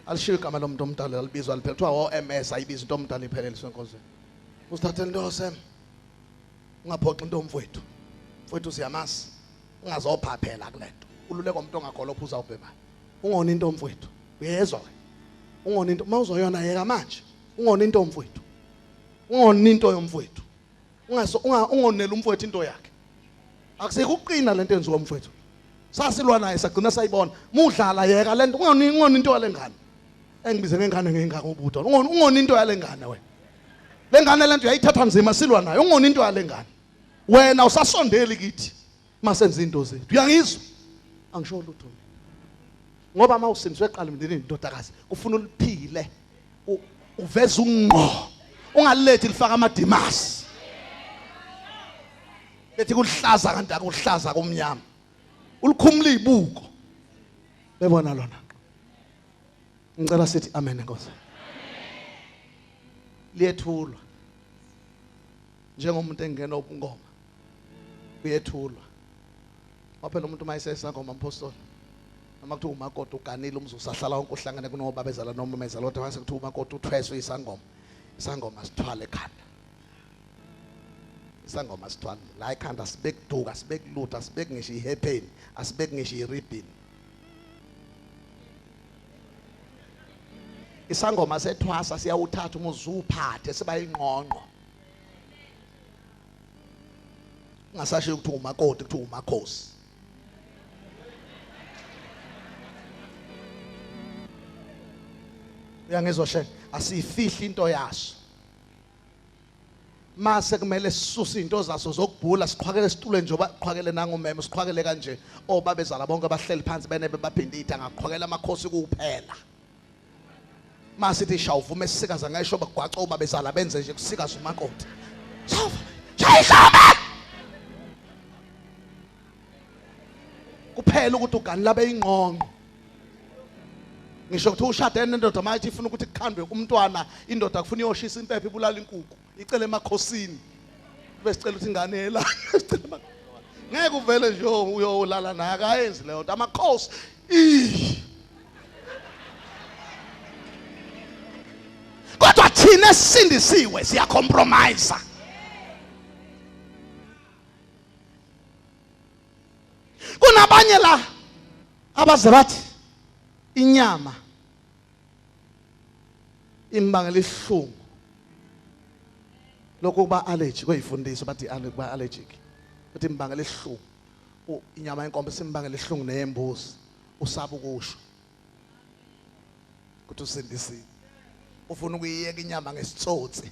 Alishiyo igama lomuntu omdala alibizwa liphela. Kuthiwa o MS ayibiza into omdala ipheleliswe enkonzweni. Usithathe lento kaSam. Ungaphoxi into mfowethu. Mfowethu siyamazi. Ungazophaphela kulento. Ululeka umuntu ongakholwa ophuza ubhemayo. Ungona into mfowethu. Uyezwa wena. Ungona into mawuzoyona yeka manje. Ungona into mfowethu. Ungona into yomfowethu. Ungaso ungonela umfowethu into yakhe. Akusikho ukuqina lento enziwa umfowethu. Sasilwa naye sagcina sayibona. Mudlala yeka lento ungona ungona into yalengane. Engibize ngengane ngengaka ubudo. Ungona ungona into yalengane wena. Lengane lento yayithatha nzima silwa nayo. Ungona into yalengane. Wena usasondeli kithi masenza into zethu. Uyangizwa? Angisho lutho mina. Ngoba mawusindiswe eqala emndenini ndodakazi kufuna uliphile. Uveza ungqo. Ungalilethi lifaka amadimasi. Bethi kuhlaza kanti akuhlaza kumnyama. Ulikhumula izibuko. Bebona lona. Ngicela sithi amen Nkosi. Liyethulwa. Njengomuntu engena ubungoma. Kuyethulwa. Waphela umuntu mayesesangoma mpostoli. Noma kuthiwa umakoti uganile umzuzu usahlala wonke uhlangene kunobabezala noma umezala kodwa mase kuthiwa umakoti uthweswe isangoma. Isangoma sithwale ekhanda. Isangoma sithwale la ekhanda, sibekuduka, sibekulutha, sibek ngisho ihairpin, asibek ngisho iribbon. Isangoma sethwasa siyawuthatha umuzi uphathe siba ingqongqo. Ungasasho ukuthi umakoti kuthiwa umakhosi. Uyangizwa shenge, asiyifihli into yaso. Mase kumele sisuse izinto zaso zokubhula siqhwakele esitulweni njengoba qhwakele nangumeme siqhwakele kanje obabezala bonke abahleli phansi benebe baphinde ithanga qhwakela amakhosi kuphela. Masithi shawuvume sisikaza ngesho bagwaca obabezala benze nje kusikaza umakoti. Shawuvume. Shaya ihlombe. Kuphela ukuthi uganile abe ingqongqo. Ngisho ukuthi ushade nendoda mayithi ifuna ukuthi kukhandwe umntwana, indoda kufuna iyoshisa impepho ibulala inkukhu, icele emakhosini. Besicela ukuthi ingane yela. Sicela ngeke uvele nje uyolala naye, akayenzi leyo nto. Amakhosi. Kodwa thina esisindisiwe siyacompromise. Kunabanye la abaze bathi inyama imbangela isihlungu lokho kuba allergy kweyifundiso bathi kuba allergic uthi imbangela isihlungu inyama yenkomo simbangela isihlungu neyembuzi usaba ukusho ukuthi usindisiwe ufuna ukuyiyeka inyama ngesitsotsi.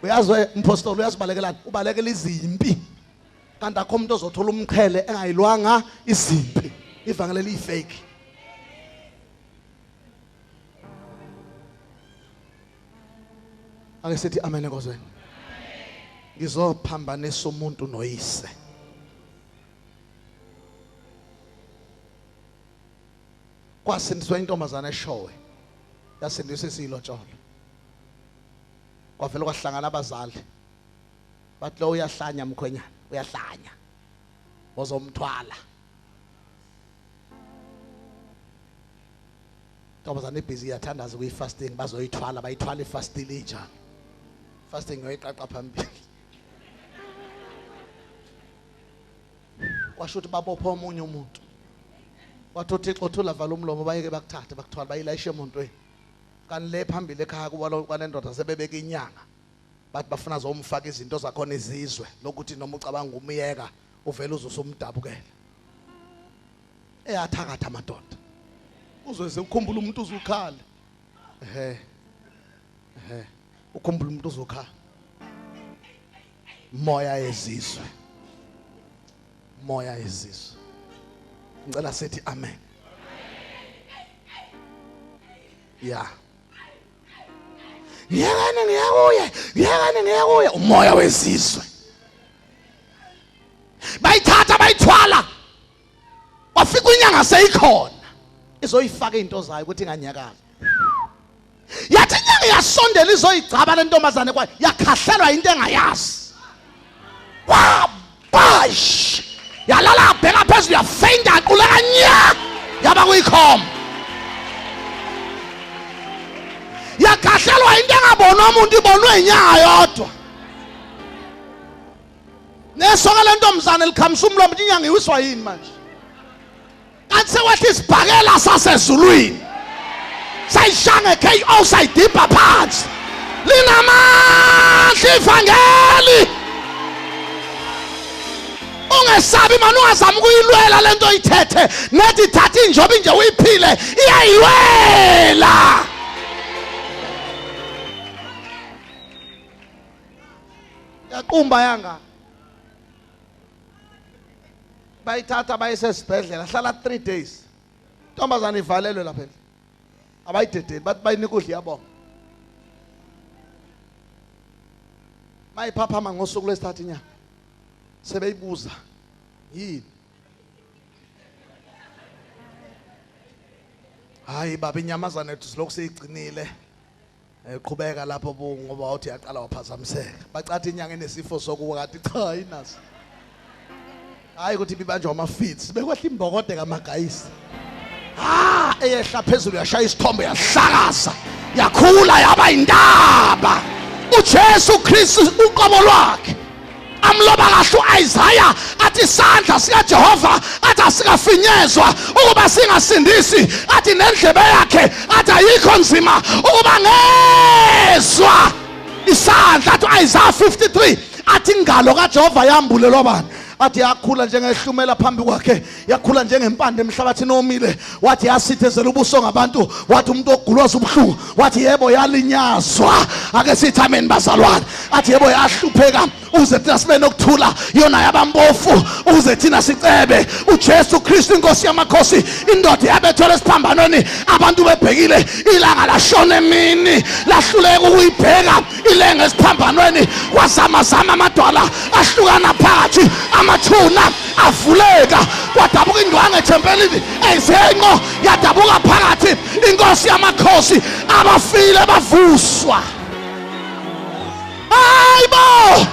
Uyazi umpostoli uyazibalekelana, ubalekela izimpi. Kanti akho umuntu ozothola umqhele engayilwanga izimpi. Ivangeli liyifake. Ake sithi amen enkozweni. Ngizophambanisa umuntu noyise. Kwasindiswa intombazana eshowe, yasindiswa isilotsholo. Kwavela kwahlangana abazali bathi lo uyahlanya mkhwenyana, uyahlanya, ozomthwala. Intombazana ibhizi iyathandaza kuyi-fasting, bazoyithwala, bayithwala i-fasting injalo. Fasting yoyiqaqa phambili. Kwasho ukuthi babopha omunye umuntu. Wathi uThixo thula vala umlomo bayeke bakuthathe bakuthwala bayilayishe emontweni. Kanti le phambili ekhaya kuba kwalendoda sebebeka inyanga. Bathi bafuna zomfaka izinto zakhona izizwe lokuthi noma ucabanga umyeka uvela uzosumdabukela. Eyathakatha amadoda. Uzweze ukukhumbula umuntu uzukhala. Ehhe. Ehhe. Ukhumbula umuntu uzukhala. Moya yezizwe. Moya yezizwe. Ngicela sithi amen. Yeah. Ngiyakani ngiyakuye, ngiyakani ngiyakuye, umoya wezizwe. Bayithatha bayithwala. Wafika inyanga seyikhona. Izoyifaka izinto zayo ukuthi inganyakazi. Yathi inyanga iyasondela izoyigcaba le ntombazane kwayo, yakhahlelwa into engayazi. Wabash! Yalala bheka phezulu yafainta yaquleka nya yaba kuyikhoma. Yakhahlelwa into engabonwa umuntu, ibonwe inyanga yodwa. Nesoka le ntombazane likhamisa umlomo, inyanga iwiswa yini manje? Kanti sekwehla isibhakela sasezulwini, sayishanga KO, sayidibha phansi. Linamandla ivangeli. Ungesabi mani, ungazami ukuyilwela lento oyithethe, nethi thatha injoba nje uyiphile, iyayilwela. Yaqumba yanga. Bayithatha bayisesibhedlela, hlala 3 days. Ntombazana ivalelwe lapha endlini. Abayidedeli, bathi bayinika udla iyabonga. Mayiphaphama ngosuku lwesithathu inyanga. Sebeyibuza yini? Hayi baba, inyamazana ethu silokhu siyigcinile. Eqhubeka lapho bu ngoba wathi yaqala waphazamiseka. Bacathi inyanga enesifo sokuwa kathi cha inaso. Hayi ukuthi ibibanjwa ama-fits, bekwehla imbokode kamagayisi. Ha, eyehla phezulu yashaya isithombe yahlakaza, yakhula yaba indaba. uJesu Kristu uqobo lwakhe amloba kahle uIsaya athi isandla sikaJehova athi asikafinyezwa ukuba singasindisi, athi nendlebe yakhe athi ayikho nzima ukuba ngezwa isandla. Athi uIsaya 53 athi ingalo kaJehova yambulelwa bani? Athi yakhula njengehlumela phambi kwakhe, yakhula njengempande emhlabathini omile. Wathi yasithezela ubuso ngabantu, wathi umuntu ogulwa ubuhlungu, wathi yebo yalinyazwa. Ake sithi amen bazalwane. Athi yebo yahlupheka uze thina sibe nokuthula, yona yabampofu uze thina sicebe. uJesu Kristu inkosi yamakhosi, indoda yabethelwa esiphambanweni abantu bebhekile, ilanga lashona emini lahluleka ukuyibheka ilenga esiphambanweni. Kwazamazama amadwala ahlukana phakathi, amathuna Lavuleka, kwadabuka indwangu ethempelini eyisenqo, yadabuka phakathi. Inkosi yamakhosi, abafile bavuswa. Hayibo,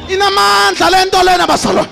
inamandla lento lena, bazalwane.